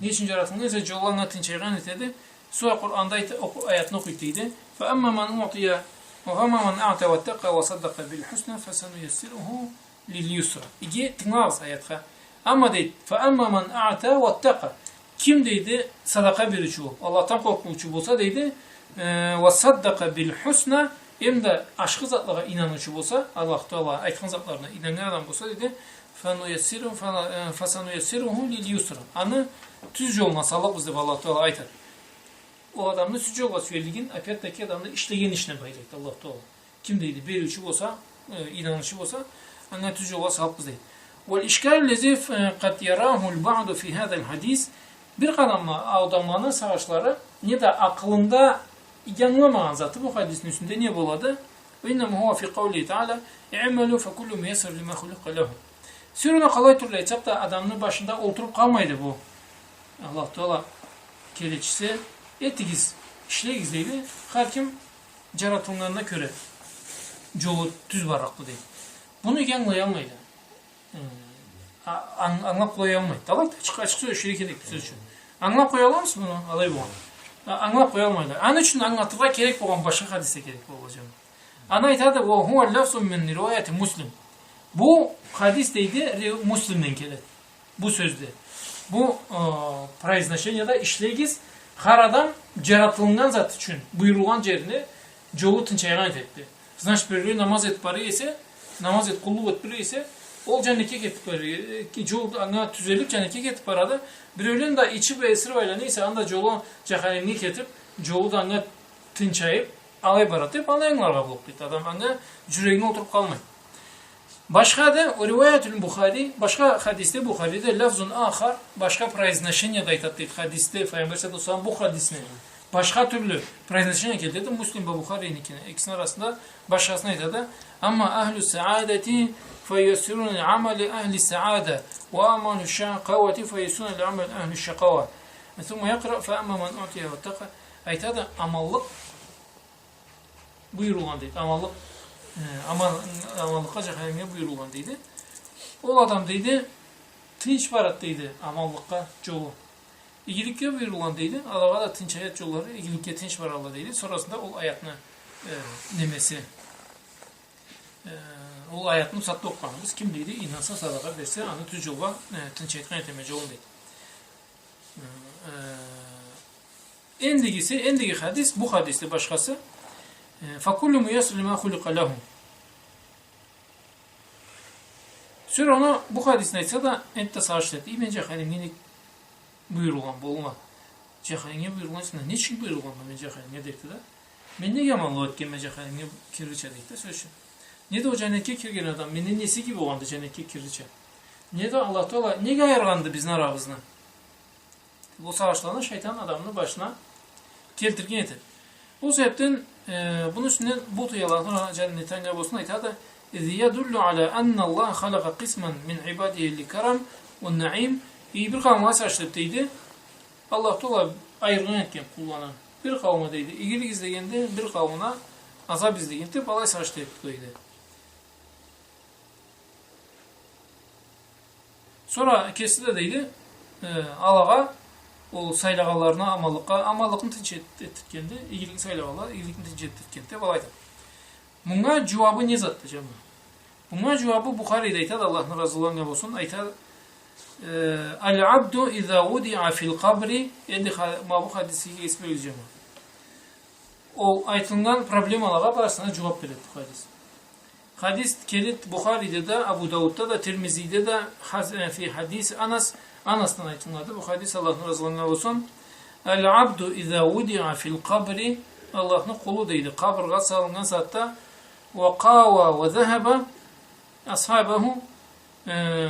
Не ючюн джаратылгъан эсе, джолу анга тынчайгъан этеди. Сора Къуранда айта-, окъу-, аятны окъуйду, дейди. فأما من أعطي، وأما من أعطى واتقى وصدق بالحسنى فسنيسره لليسرى. Иги тынгылагъыз аятха. Амма, дейди, فأما من أعطى واتقى. Ким, дейди, садакъа бериучю болуб, Аллахдан къоркъуучу болса, дейди, э, وصدق بالحسنى, эмда ашхы затлагъа ийнаныучу болса, Аллаху Тагъала айтхан затларына ийнаннган адам болса, дейди, فنيسره، فن-، э, فسنيسره لليسرى. Аны тюз джолуна саллыкъбыз деб Аллаху Тагъала айтады. Ол адамны тюз джолгъа сюеллигин, опять-таки, адамны ишлеген ишине байлайды Аллаху Тагъала. Ким, дейди, бериучю болса, э, ийнаныучу болса, анга тюз джолгъа саллыкъбыз, дейди. والإشكال الذي، э، قد يراه البعض في هذا الحديث. Бир къауум адамланы сагъышлары, неда акъылында ангыламагъан заты бу хадисни юсюнде не болады? وإنما هو في قوله تعالى: اعملوا فكل ميسر لما خلق له. Сёз ючюн, къалай тюрлю айтсакъ да, адамны башында олтуруб къалмайды бу Аллаху Тагъала келечиси. Этигиз, ишлегиз, дейди. Хар ким джаратылгъанына кёре джолу тюз барлыкъды, дейди. Муну иги ангылаялмайды. Хы. А-, ан-, ангылаб къоялмайды. Алайды, ачыкъ, ачыкъ сёлеширге керек, сёз ючюн. Ангылаб къояламысыз муну? Алай болгъан. А-, ангылаб къоялмайды. Аны ючюн ангылатыргъа керек болгъан башха хадис да керек болур, джамагъат. Аны айтады: وهو لفظ من رواية مسلم. Бу хадис, дейди, ри-, Муслимден келеди. Бу сёзде. Бу, э, произношениеде ишлегиз, хар адам джаратылгъан зат ючюн, буюрулгъан джерине джолу тынчайгъан этеди. Значит, биреулен намаз этиб бара эсе, намаз этиб, къуллукъ этиб бара эсе, ол джаннетге кетиб бара, э, джол анга тюзелиб, джаннетге кетиб барады. Биреулен да ичиб, эсириб айлана эсе, анда джолу джаханимге кетиб, джолу да анга тынчайыб, алай барады деб, алай ангыларгъа боллукъду, дейди. Адам анга джюрегине олтуруб къалмайды. Башха да, ورواية البخاري, башха хадисде Бухариде, لفظ آخر, башха произношение да айтады, дейди, хадисде, Пайгъамбар саллаллаху алейхи ва саллам бу хадисни башха тюрлю произношение келтиреди, Муслим бла Бухариникини, экисини арасында башхасын айтады. أما أهل السعادة فييسرون لعمل أهل السعادة، وأما أهل الشقاوة فييسرون لعمل أهل الشقاوة. ثم يقرأ: فأما من أعطي واتقى. Айтады, аманлыкъ буюрулгъан, дейди. Аманлыкъ, э, аман-, аманлыкъгъа, жаханимге буюрулгъан, дейди. Ол адам, дейди, тынч барады, дейди, аманлыкъгъа жолу. Игиликге буюрулгъан, дейди. Алагъа да тынчаяды жоллары, игиликге тынч баралла, дейди. Сорасында ол аятны, э, немеси, э, ол аятны бусагъатда окъугъаныбыз, ким, дейди, ийнанса, садакъа берсе, аны тюз жолгъа, э, тынчайтхан этеме жолун, дейди. Э, эндигиси, эндиги хадис, бу хадисни башхасы, э, فكل ميسر لما خلق له. Сора аны бу хадисни айтса да, энтда сагъыш этеди. Ий, мен жаханимге нек буюрулгъан болурма? Жаханимге буюрулгъан эсем, не ючюн буюрулгъанма мен жаханимге, дейди да. Мен неге аманлыкъ этгенме жаханимге кирирча, дейди да, сёз ючюн. Неда ол жаннетге кирген адам менден неси иги болгъанды жаннетге кирирча? Неда Аллах Тагъала неге айыргъанды бизни арабызны? Бу сагъышланы шайтан адамны башына келтирген этеди. Ол себепден, э, муну юсюнден Бутуй, Аллахны жаннети анга болсун, айтады: إذ يدل على أن الله خلق قسما من عباده للكرم والنعيم. Ий, бир къауумгъа сагъыш этеди, дейди. Аллах Тагъала айыргъан этген къулланы. Бир къауумгъа, дейди, игилик излегенди, бир къауумгъа азап излегенди, алай сагъыш этеди, дейди. Сора кеси да, дейди, э, алагъа ол сайлагъанларына аманлыкъгъа, аманлыкъны тынч эт-, этдиргенди, игиликни сайлагъанлагъа игиликни тынч этдиргенди, деб алай айтады. Мунга жууабы не затды, жамагъат? Мунга жууабы Бухариде айтады, Аллахны разылыгъы анга болсун, айтады, э, العبد إذا وضع في القبر, энди ха-, ма бу хадисге эс беригиз, жамагъат. Ол айтылгъан проблемалагъа барысына жууаб береди бу хадис. Хадис келеди Бухариде да, Абу Даудда да, Тирмизиде да, хаз-, э, في حديث أنس, Анасдан айтылады бу хадис, Аллахны разылыгъы анга болсун. العبد إذا وضع في القبر, Аллахны къулу, дейди, къабыргъа салыннган сагъатда, وقاوى وذهب أصحابه, э,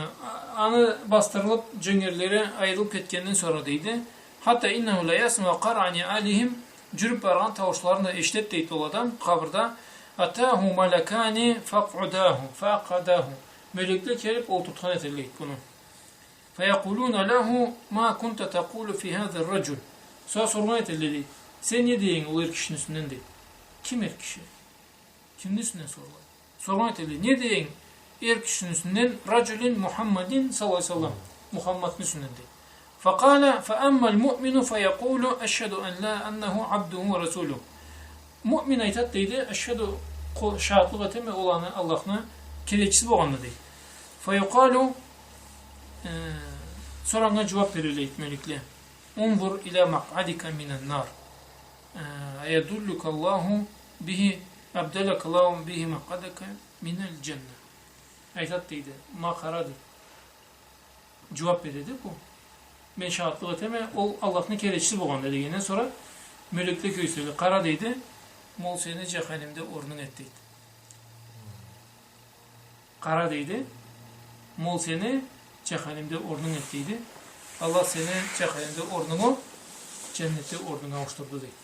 аны басдырылыб, жёнгерлери айырылыб кетгенден сора, дейди. حتى إنه ليسمع قرع نعالهم, жюрюб баргъан тауушларын да эшитеди, дейди, ол адам къабырда. أتاه ملكان فأقعداه، فأقعداه. Мёлекле келиб олтуртхан этелле, дейди, муну. فيقولان له: ما كنت تقول في هذا الرجل؟ Сора соргъан этелле, дейди. Сен не дейдинг ол эр кишини юсюнден, дейди. Ким эр киши? Кимни юсюнден соргъан? Соргъан этелле, не дейдинг эр кишини юсюнден, رجل محمد صلى الله عليه وسلم, Мухаммадны юсюнден, дейди. فقال: فأما المؤمن فيقول: أشهد أن لا، أنه عبده ورسوله. Муъмин айтады, дейди, أشهد, къо-, шагъатлыкъ этеме, ол аны Аллахны келечиси болгъанына, дейди. فيقال, э, сора анга жууаб берелле, дейди, мёлекле. انظر إلى مقعدك من النار. Э, أيدلك الله به، أبدلك الله به مقعدا من الجنة. Айтады, дейди, ма къара, дейди. Жууаб береди бу. Мен шагъатлыкъ этеме, ол Аллахны келечиси болгъанына, дегенден сора мёлекле кёргюзтелле. Къара, дейди, ма ол сени жаханимде орнунг эди, дейди. Къара, дейди, ма ол сени жаханимде орнунг эди, дейди. Аллах сени жаханимде орнунгу жаннетде орнунга ауушдурду, дейди.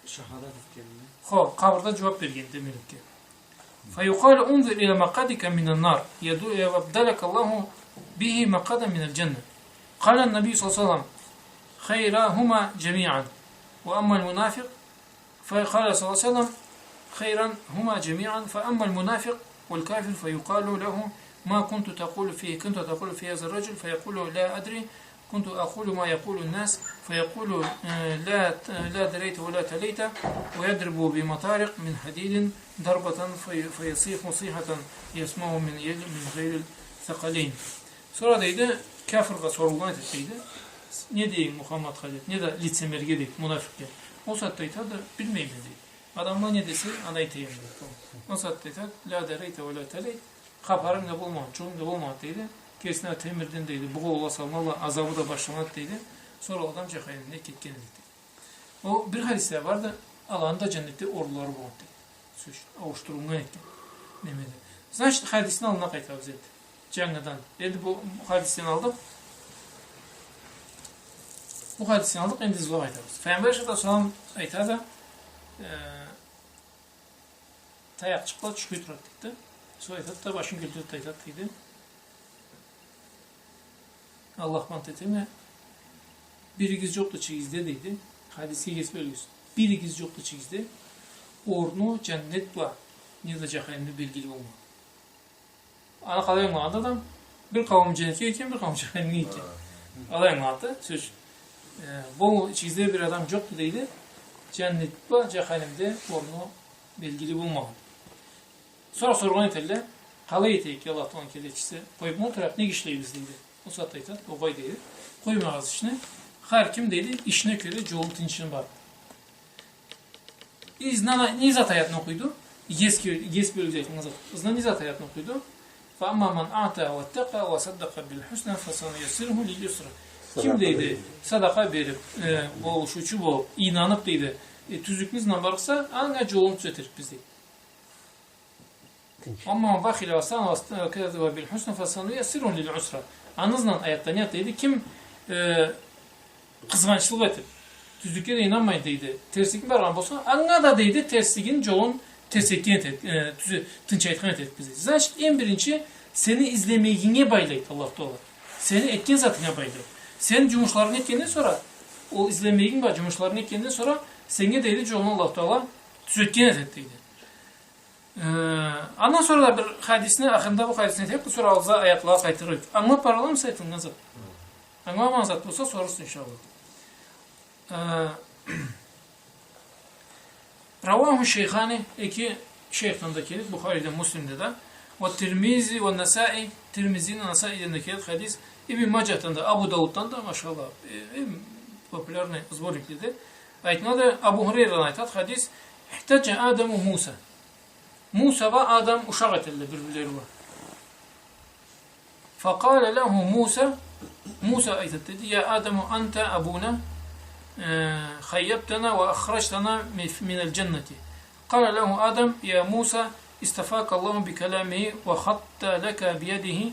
Шахадат этгенинде. Хо, къабырда жууаб бергенде мёлекле. فيقال: انظر إلى مقعدك من النار، يدو-، أبدلك الله به مقعدا من الجنة. قال النبي صلى الله عليه وسلم: خيراهما جميعا. وأما المنافق، فقال صلى الله عليه وسلم: خيراهما جميعا. فأما المنافق والكافر فيقال له: ما كنت تقول فيه، كنت تقول في هذا الرجل؟ فيقول: لا أدري، كنت أقول ما يقول الناس. فيقول: آه، لا، لا دريت ولا تليت. ويضرب بمطارق من حديد ضربة في-، فيصيح صيحة يسمعه من يل-، من غير الثقلين. Сора, дейди, кяфыргъа сорулгъан этеди, дейди. Не дейим Мухаммадха, дейди, неда лицемерге, дейди, мунафикъге. Ол сагъатда айтады, билмейме, дейди. Адамла не десе, аны айтайым, дейди. Ол сагъатда айтады: لا دريت ولا تليت. Хапарынг да болмагъан, джукъунг да болмагъан, дейди. Кесине темирден, дейди, бугъоула салынады, азабы да башланады, дейди. Сора ол адам джаханимге кетген, дейди. Ол бир хадисде барды, аланы да джаннетде орунлары болгъан, дейди. Сёз, ауушдурулгъан этген. Немеде. Значит, хадисни аллына къайтабыз энди. Джангыдан. Энди бу, бу хадисден алдыкъ. Бу хадисден алдыкъ, энди ызгъа къайтабыз. Файгъамбар алейхиссалату уассалам айтады, э, таякъчыкъла тюшюп турады, дейди. Сора айтады да, башын кёлтюрюб да айтады, дейди. Аллах бла ант этеме, биригиз джокъду ичигизде, дейди. Хадисге кесиб бёлюгюз. Биригиз джокъду ичигизде, орну джаннет бла, неда джаханимде белгили болмагъан. Аны къалай ангылагъанды адам? Бир къауум джаннетге гитген, бир къауум джаханимге гитген. Алай ангылагъанды, сёз. Э, бу ичигизде бир адам джокъду, дейди. Джаннет бла джаханимде орну белгили болмагъан. Сора соргъан этелле, къалай этейик, Аллах Тааланы келечиси, къоюбму олтурайыкъ, нек ишлейбиз, дейди. Ол сагъатда айтады, огъай, дейди. Къоймагъыз ишни. Хар ким, дейди, ишине кёре джолун, тынчын бар. Ызындан не зат аятны окъуйду? Эс, эс бёлюгюз айтылгъан зат. Ызындан не зат аятны окъуйду? فأما من أعطى واتقى وصدق بالحسنى فسنيسره لليسرى. Ким, дейди, садакъа бериб, э, болушуучу болуб, ийнаныб, дейди, э, тюзлюкню ызындан барса, анга джолун тюзетирикбиз, дейди. Тынч. وأما من بخل واستغنى وكذب بالحسنى فسنيسره للعسرى. Аны ызындан аятда не айтады, дейди? Ким, э, къызгъанчлыкъ этиб, тюзлюкге да ийнанмай, дейди, терсликни баргъан болса, анга да, дейди, терслигин джолун терсетген этерик, э, тюзе-, тынчайтхан этерикбиз, дейди. Значит, эм биринчи сени излемегинге байлайды Аллах Таала. Сени этген затынга байлайды. Сен джумушларынгы этгенден сора, ол излемегинг бла джумушларынгы этгенден сора, сеннге, дейди, джолунгу Аллах Таала тюзетген этеди, дейди. Э, андан сора да бир хадисни, ахырында бу хадисни этейик, сора алгъа аятлагъа къайтырыкъ. Ангылаб бараллыкъмыса айтылгъан зат? Ангыламагъан зат болса, сорурсуз, иншаллах. Э, رواه الشيخان, эки шейхдан да келеди, Бухариден, Муслимден да. والترمذي والنسائي, Тирмизиден, Насаиден да келеди хадис. Ибн Маджахдан да, Абу Дауддан да, машаллах, э, эм популярный сборникледе. Айтылады, Абу Хурейрадан айтады хадис: احتج آدم وموسى. Муса бла Адам ушакъ этелле бир-бирлери бла. فقال له موسى, Муса айтады, дейди: يا آدم أنت أبونا، э, خيبتنا وأخرجتنا من، من الجنة. قال له آدم: يا موسى، اصطفاك الله بكلامه وخط لك بيده،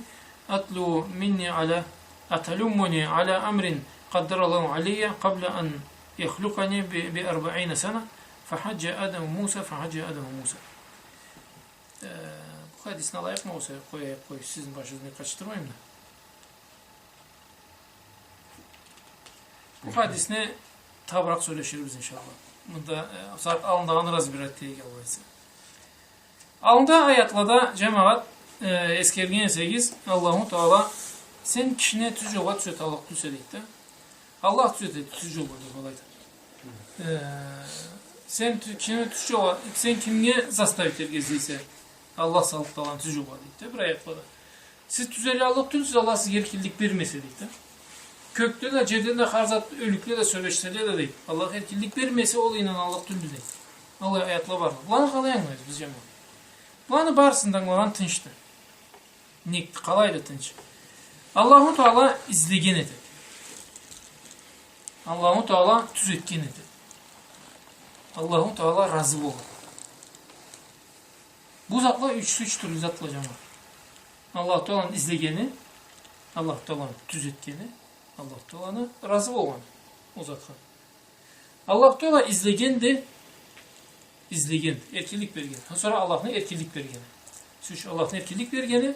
أتلو مني على، أتلومني على أمر قدره الله علي قبل أن يخلقني ب-، بأربعين سنة. فحج آدم موسى، فحج آدم موسى. Э, бу хадисни алайыкъмы, огъесе къояйыкъ, къой, сизни башыгъызны къатышдырмайым да. Бу хадисни табыракъ сёлеширбиз, иншаллах. Мында, э, сагъат аллындагъын разбирать этейик, Аллах айтса. Аллында аятлада, джамагъат, э, эсгерген эсегиз, Аллаху Таала, сен кишини тюз джолгъа тюзеталлыкъ тюлсе, дейди да. Аллах тюзетеди тюз джолгъа, деб алай айтады. Э, сен тю-, кишини тюз джолгъа, сен кимге заставить этерге излейсе, Аллах саллыкъды аланы тюз джолгъа, дейди да, бир аятда да. Сиз тюзелаллыкъ тюлсюз, Аллах сизге эркинлик бермесе, дейди да. Кёкде да, джерде да хар зат, ёлюкле да сёлешселе да, дейди. Аллах эркинлик бермесе, ол ийнаналлыкъ тюлдю, дейди. Аллай аятла бар. Буланы къалай ангылайбыз биз, джамагъат? Буланы барысын да ангылагъан тынчды. Нек, къалайды тынч? Аллаху Таала излеген этеди. Аллаху Таала тюзетген этеди. Аллаху Таала разы болады. Бу затла юч, юч тюрлю затла, джамагъат. Аллаху Тааланы излегени, Аллаху Тааланы тюзетгени, Аллаху Тааланы разы болгъаны ол затха. Аллаху Таала излегенди, излеген, эркинлик берген. Ха, сора Аллахны эркинлик бергени. Сёз ючюн, Аллахны эркинлик бергени,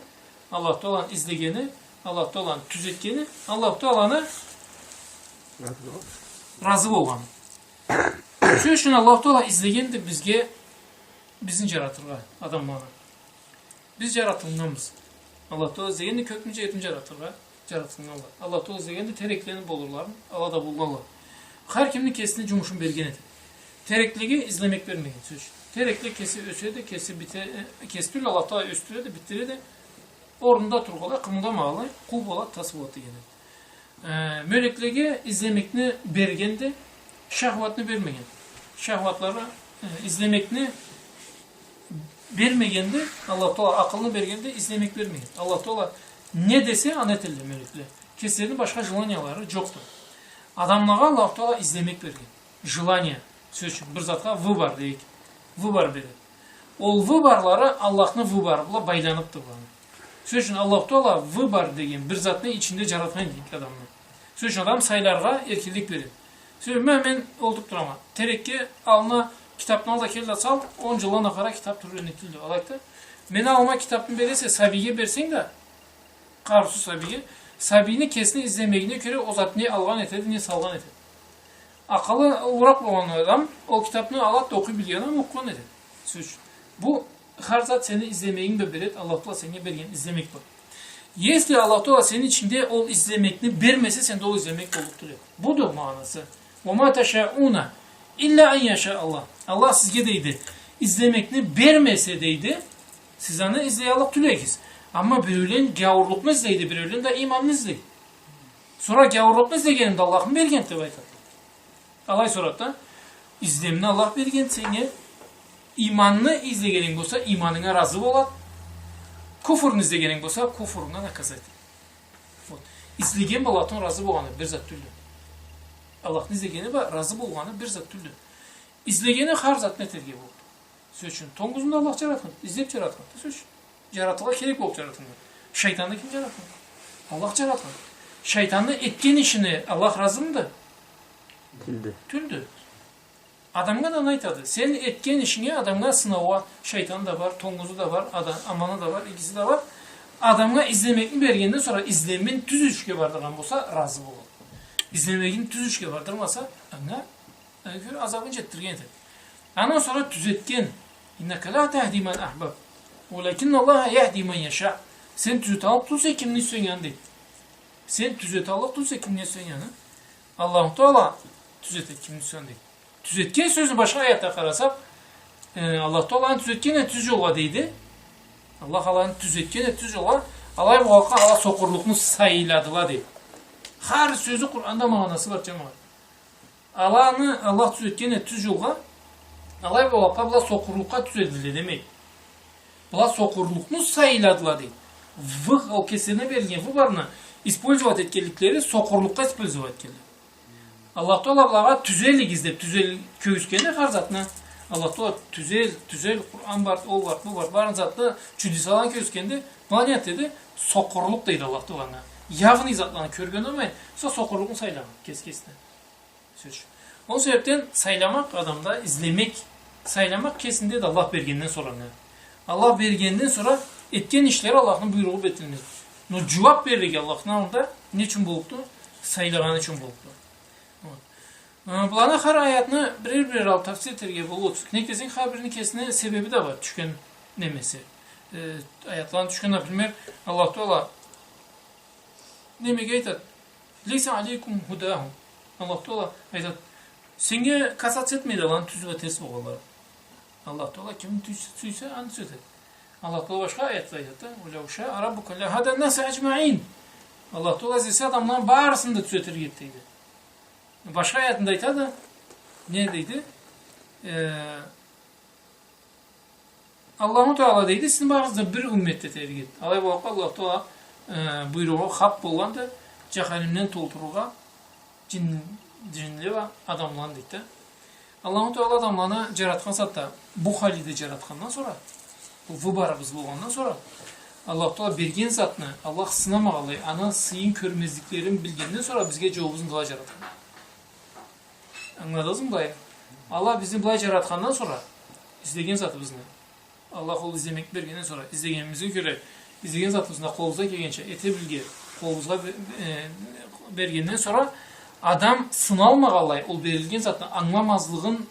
Аллаху Тааланы излегени, Аллаху Тааланы тюзетгени, Аллаху Тааланы разы болгъаны. Сёз ючюн, Аллаху Таала излегенди бизге, бизни джаратыргъа, адамланы. Биз джаратылгъанбыз. Аллах Таала излегенди кёкню, джерни джаратыргъа, джаратылгъанла. Аллах Таала излегенди тереклени болурларын, ала да болгъанла. Хар кимни кесини джумушун берген этеди. Тереклеге излемек бермеген, сёз ючюн. Терекле кеси ёседи, кеси бите-, э, кеси тюл, Аллах Таала ёсдюреди, битдиреди. Орнунда тургъанлай, къымылдамагъанлай, къуу болады, тас болады деген эди. Э, мёлеклеге излемекни бергенди, шахватны бермеген. Шахватлары, э, излемекни бермегенди, Аллах Таала акъылны бергенди, излемек бермеген. Аллах Таала не десе, аны этелле мёлекле. Кеслерини башха желаниялары джокъду. Адамлагъа Аллах Таала излемек берген. Желание, сёз ючюн, бир затха выбор дейик. Выбор береди. Ол выборлары Аллахны выбору бла байланыбды буланы. Сёз ючюн, Аллаху Таала выбор деген бир затны ичинде джаратхан эди адамны. Сёз ючюн, адам сайларгъа эркинлик береди. Сёз ючюн, мен, мен олтуруб турама. Терекге аллына китабны ал да кел да сал, он джылдан ахыры китаб тюрлендик тюлдю. Алайды да, мен аллыма китабны бересе, сабийге берсенг да, къарыусуз сабийге, сабийни кесини излемегине кёре ол затны не алгъан этеди, не салгъан этеди. Акъылы уллуракъ болгъан адам ол китабны алады да, окъуй билген адам окъугъан этеди. Сёз ючюн, бу хар зат сени излемегинг бла береди, Аллаху Таала сеннге берген излемек бар. Если Аллаху Таала сени ичингде ол излемекни бермесе, сенде ол излемек боллукъ тюл эди. Буду магъанасы. «Ва ма ташауна илля ан яша Аллах». Аллах сизге, дейди, излемекни бермесе, дейди, сиз аны излеяллыкъ тюл эдигиз. Амма биреулен гяуурлукъну излейди, биреулен да иманны излейди. Сора гяуурлукъну излегенинде Аллахны берген деб айтады. Алай сорады да, излемни Аллах берген сеннге, иманны излегенинг болса, иманынга разы болады, куфурну излегенинг болса, куфурунга наказать этеди. Вот. Излеген бла Аллахдан разы болгъаны бир зат тюлдю. Аллахны излегени бла разы болгъаны бир зат тюлдю. Излегени хар затны этерге болду. Сёз ючюн, тонгузну да Аллах джаратхан, излеб джаратхан, сёз ючюн. Джаратыргъа керек болуб джаратхан. Шайтанны ким джаратхан? Аллах джаратхан. Шайтанны этген ишине Аллах разымыды? Тюлдю. Тюлдю. Адамгъа да аны айтады. Сен этген ишинге адамгъа сынаугъа, шайтаны да бар, тонгузу да бар, ада-, аманы да бар, игиси да бар. Адамгъа излемекни бергенден сора, излемин тюз ишге бардыргъан болса, разы болады. Излемегин тюз ишге бардырмаса, анга, анга кёре азабын джетдирген этеди. Андан сора тюзетген. «Иннака ла тахди ман ахбабта, валякинна Аллаха яхди ман яша». Сен тюзеталлыкъ тюлсе кимни сюйсенг аны, дейди. Сен тюзеталлыкъ тюлсе кимни сюйсенг аны, Аллаху Таала тюзетеди кимни сюйсе аны, дейди. Тюзетген сёзню башха аятда къарасакъ, э, Аллаху Таала аны тюзетген эди тюз джолгъа, дейди. Аллах аланы тюзетген эди тюз джолгъа. Алай болгъанлыкъгъа ала сокъурлукъну сайладыла, дейди. Хар сёзню Къуранда магъанасы бар, джамагъат. Аланы Аллах тюзетген эди тюз джолгъа. Алай болгъанлыкъгъа была сокъурлукъгъа тюзедиле демейди. Была сокъурлукъну сайладыла, дейди. Вы-, ол кеслерине берилген выборну использовать этгенликлери, сокъурлукъгъа использовать этгенле. Аллах Таала былагъа тюзелигиз деб, тюзел-, кёргюзтгенди хар затны. Аллах Таала тюзел, тюзел, Къуран бар, ол бар, бу бар, барын затны чудесаланы кёргюзтгенди. Была не этеди? Сокъурлукъ дейди Аллах Таала анга. Явный затланы кёрген болмай, сора сокъурлукъну сайлагъан кеси-кесине. Сёз ючюн. Ол себебден сайламакъ адамда, излемек, сайламакъ кесинде да Аллах бергенден сора не? Аллах бергенден сора этген ишлери Аллахны буйругъу бла этилмеди. Но джууаб берлиги Аллахны аллында не ючюн боллукъду? Сайлагъаны ючюн боллукъду. Вот. Э, быланы хар аятны бирер-бирер алыб тафсир этерге боллукъду. Нек десенг, хар бирини кесини себеби да бар, тюшген немеси. Э, аятланы тюшген, например, Аллах Таала немеге айтады? «Лейса алейкум худахум». Аллах Таала айтады, сеннге касаться этмейди аланы тюз бла терс болгъанлары. Аллах Таала кимни тюз сюйсе, аны тюзетеди. Аллах Таала башха аятда айтады: «Валау шаа раббука лахадан-наса аджмаин». Аллах Таала излесе, адамланы барысын да тюзетир эди, дейди. Башха аятында айтады, не дейди? Э, Аллаху Таала, дейди, сизни барыгъызны да бир уммет этер эди. Алай болгъанлыкъгъа Аллаху Таала, э, буйругъу хакъ болгъанды, джаханимден толтурургъа джин-, джинле бла адамланы, дейди да. Аллаху Таала адамланы джаратхан сагъатда, бу халиде джаратхандан сора, бу выборубуз болгъандан сора, Аллаху Таала берген затны Аллах сынамагъанлай, аны сыйын кёрмезликлерин билгенден сора бизге джолубузну да алай джаратхан. Ангыладыгъызмы былай? Аллах бизни былай джаратхандан сора, излеген затыбызны, Аллах ол излемекни бергенден сора, излегенибизге кёре, излеген затыбызны да къолубузгъа келгенча эте билирге, къолубузгъа бе-, э, бергенден сора, адам сыналмагъанлай, ол берилген затны ангыламазлыгъын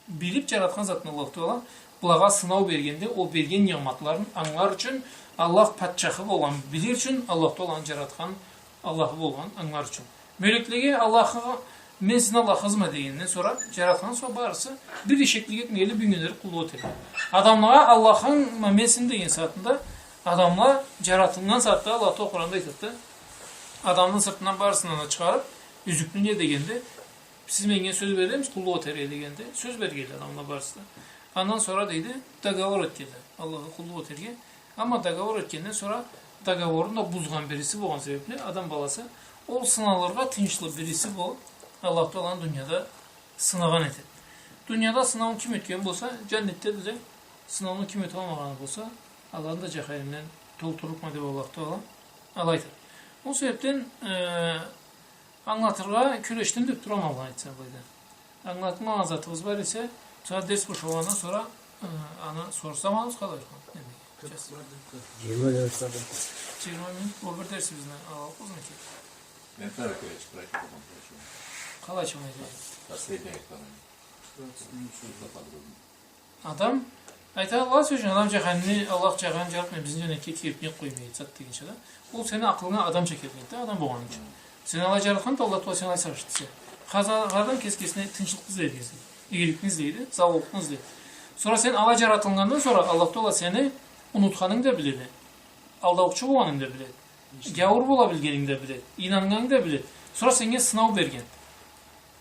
билиб, джаратхан затны Аллаху Таала, былагъа сынау бергенде, ол берген ниъматларын ангылар ючюн, Аллах патчахы болгъанын билир ючюн, Аллаху Тааланы джаратхан Аллахы болгъанын ангылар ючюн. Мёлеклеге Аллахы, мен сизни Аллахыгъызма дегенден сора, джаратхандан сора барысы бир ишеклик этмегенлей, бюгюннге дери къуллукъ этелле. Адамлагъа Аллахыма мен сизни деген сагъатында, адамла джаратылгъан сагъатда Аллах Таала Къуранда айтады да, адамны сыртындан барысын да чыгъарыб, юзюкню не дегенде, сиз меннге сёз беремисиз къуллукъ этерге дегенде, сёз бергенле адамла барысы да. Андан сора, дейди, договор этгенле Аллахха къуллукъ этерге. Амма договор этгенден сора договорун да бузгъан бириси болгъан себебли, адам баласы ол сыналыргъа тыйыншлы бириси болуб, Аллаху Таала аны дунияда сынагъан этеди. Дунияда сынауун ким ётген болса, джаннетдедиле. Сынауну ким ёталмагъаны болса, аланы да джаханимден толтурурма деб Аллах Тагъала алай айтады. Ол себебден, э, ангылатыргъа кюрешдим деб турама, Аллах айтса, былайда. Ангылатмагъан затыгъыз бар эсе, сора дерс бошалгъандан сора, э, аны сорсам, аны къалай айтхан? Джыйырма минут бар. Джыйырма минут, ол бир дерсибизни алайыкъ, узун экен. Мен тагъы кюрешиб турайым, потом кюрешиб. Къалай айтайым? Последний айтхан. Адам айта, Аллах сёз ючюн, адам джаханимни, Аллах джаханим джаратмай, бизни джаннетге кириб не къоймай, зат дегенча да. Ол сени акъылынга адамча келгенди да, адам болгъанынг ючюн. Сени алай джаратханды Аллах Тагъала, сени алай сагъыш этсе. Хар-, хар адам кеси кесине тынчлыкъны излейди, игиликни излейди, саулукъну излейди. Сора сен алай джаратылгъандан сора Аллах Тагъала сени унутханынгы да биледи, алдаучу болгъанынгы да биледи, гяуур бола билгенингни да биледи, ийнаннганынгы да биледи. Сора сеннге сынау берген.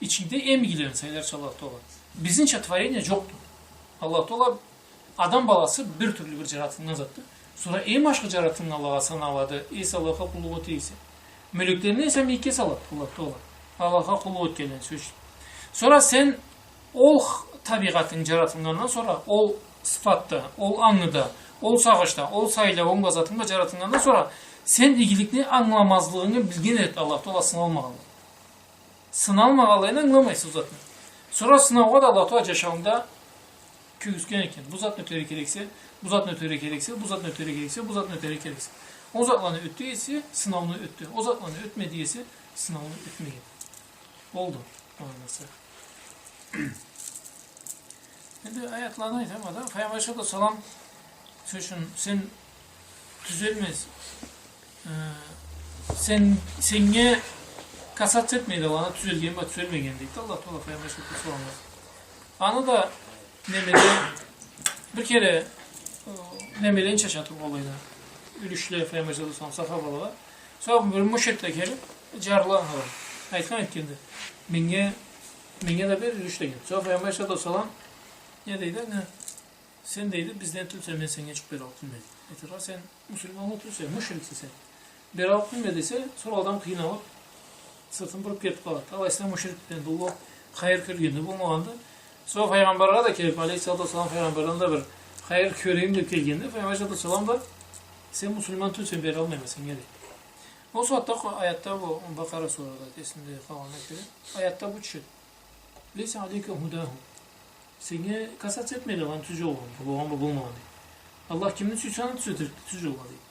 Ичингде эм игилерин сайларча Аллах Тагъала. Бизнича творение джокъду. Аллах Тагъала адам баласы бир тюрлю бир джаратылгъан затды. Сора эм ашхы джаратылгъанлагъа саналады, эсе Аллахха къуллукъ эте эсе. Мёлеклени эсе мийикге салады Аллах Тагъала, Аллахха къуллукъ этгенлени, сёз ючюн. Сора сен ол х-, табигъатынг джаратылгъандан сора, ол сыфатда, ол ангыда, ол сагъышда, ол сайлауунг бла, затынг бла джаратылгъандан сора, сен игиликни ангыламазлыгъынгы билген эди Аллах Тагъала сыналмагъанлай. Сыналмагъанлайын ангыламайса ол затны. Сора сынаугъа да Аллах Тагъала джашаунгда кёргюзтген экен. Бу затны ётерге керексе, бу затны ётерге керексе, бу затны ётерге керексе, бу затны ётерге керексе. Ол затланы ётдю эсе, сынауну ётдю. Ол затланы ётмеди эсе, сынауну ётмеген. Болду. Магъанасы. Энди аятланы айтама да, Файгъамбар алейхиссалату уассалам, сёз ючюн, сен тюзелмез, э, сен, сеннге касаться этмейди, аланы тюзелген бла тюзелмеген, дейди Аллах Тагъала Файгъамбар алейхиссалату уассаламгъа. Аны да немеде бир кере, э, немелени чача тургъанлай да, юлюшле Файгъамбар алейхиссалату уассалам сахабалагъа. Сора бир мушрик да келиб, джарлы анга айтхан этгенди. Меннге, меннге да бер юлюш деген. Сора Файгъамбар алейхиссалату уассалам не дейди? Не? Сен, дейди, бизден тюлсе, мен сеннге джукъ бераллыкъ тюлме. Айтыргъа, сен муслиман тюлсе, мушриксе сен. Бераллыкъ тюлме десе, сора адам къыйналыб, сыртын буруб кетиб къалады. Алайса мушрикден да уллу хайыр кёргени болмагъанды. Сора Файгъамбаргъа да келиб, алейхиссалату уассалам, Файгъамбардан да бир хайыр кёрейим деб келгенди. Файгъамбар алейхиссалату уассалам да, сен муслиман тюлсе, бералмайма сеннге, дейди. Ол сагъатда къо-, аятда бу, Бакъара сурада, эсимде къалгъанына кёре, аятда бу тюшеди. «Лейса алейка худахум». Сеннге касаться этмейди аланы тюз джолгъа болгъан бла болмагъан, дейди. Аллах кимни сюйсе, аны тюз этеди, тюз джолгъа, дейди.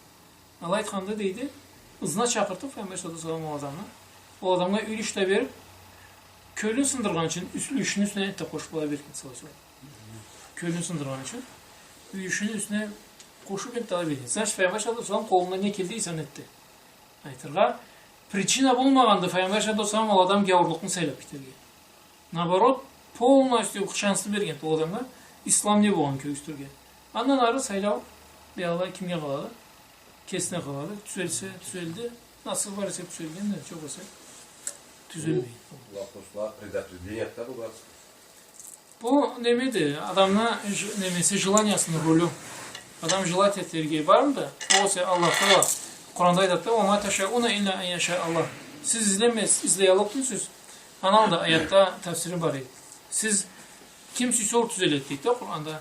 Алай айтханда, дейди, ызына чакъыртыб, Файгъамбар алейхиссалату уассалам ол адамны, ол адамгъа юлюш да бериб, кёлюн сындыргъан ючюн юс-, юлюшюню юсюне да къошуб алай берген, саллаллаху алейхи ва саллам. Кёлюн сындыргъан ючюн юлюшюню юсюне къошуб, энтда алай берген. Значит, Файгъамбар алейхиссалату уассалам къолундан не келди эсе, аны этди. Айтыргъа, причина болмагъанды Файгъамбар алейхиссалату уассалам ол адам гяуурлукъну сайлаб кетерге. Наоборот, полностью шансны берген ол адамгъа ислам не болгъанын кёргюзтюрге. Андан ары сайлау, биягъылай, кимге къалады? Кесине къалады. Тюзелсе, тюзелди. Насыбы бар эсе, тюзелгенди, джокъ эсе, тюзелмей. Бу вопросла предопределяет да бу. Бу немеди? Адамны ж-, немеси, желаниясыны ролю. Адам желать этерге бармыды? Ол эсе Аллах Тагъала Къуранда айтады да: «Ва ма ташауна илля ан яша Аллах». Сиз излемез, излеяллыкъ тюлсюз. Анау да аятда тафсири бар эди. Сиз, ким сюйсе, ол тюзеледи, дейди да Къуранда.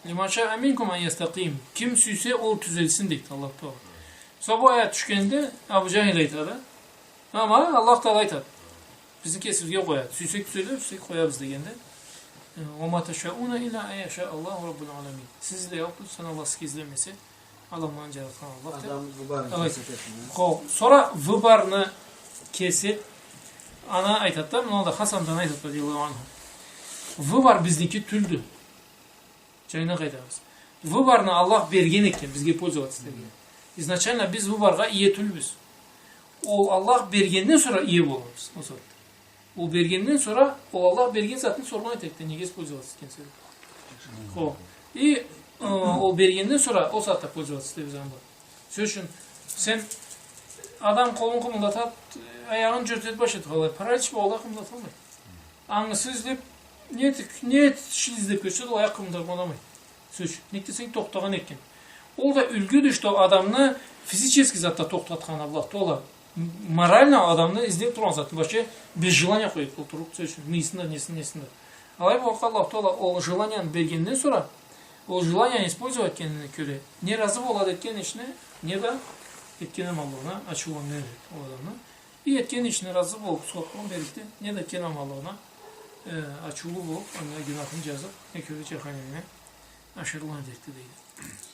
«Лиман шаа минкум ан ястакъим». Ким сюйсе, ол тюзелсин, дейди Аллах Тагъала. Сора бу аят тюшгенде Абу Джахил айтады. Амма Аллах Тагъала айтады. Бизни кесибизге къояды. Сюйсек тюзелир, сюйсек къоябыз дегенде. Э, «Ва ма ташауна илля ан яша Аллаху раббул аламин». Сиз излеяллыкъ тюлсюз, Аллах сизге излемесе, аламланы джаратхан Аллах деб. Адам выборну кесет этеди, да? Хо, сора выборну кесет, аны айтады да, муну да Хасандан айтады, радияллаху анху. Выбор бизники тюлдю. Джайына къайтабыз. Выборну Аллах берген экен бизге пользоваться этерге. Изначально биз выборгъа ие тюлбюз. Ол Аллах бергенден сора ие болабыз. Ол затны. Ол бергенден сора, ол Аллах берген затны соргъан этерикди, неге использоваться этгенсе. Хо. И, э, ол бергенден сора ол сагъатда пользоваться этебиз анда. Сёз ючюн, сен адам къолун къымылдатады, аягъын джюрютеди, баш этеди, къалай. Паралич болгъанлай къымылдаталмайды. Ангысын излеб, не эт-, не этишин излеб кёрсе да, ол аякъ къымылдатмай. Сёз ючюн, нек десенг, тохтагъан экен. Ол да юлгюдю, что адамны физический затда тохтатхан Аллах Тагъала. М-, морально адамны излеб тургъан затын вообще без желания къояды ол туруп, сёз ючюн, мыйысында, несинде, несинде. Алай болгъанлыкъгъа Аллах Тагъала ол желанияны бергенден сора, Ол желание использовать этгенине кёре, не разы болады этген ишине, не да этген аманлыгъына ачыуланнганды ол адамны. И этген ишине разы болуп, сокъургъан берликде, не да этген аманлыгъына, э, ачыулу болуп, анга гюнахын жазып, не кёре жаханимге ашырылгъан этерикди, дейди.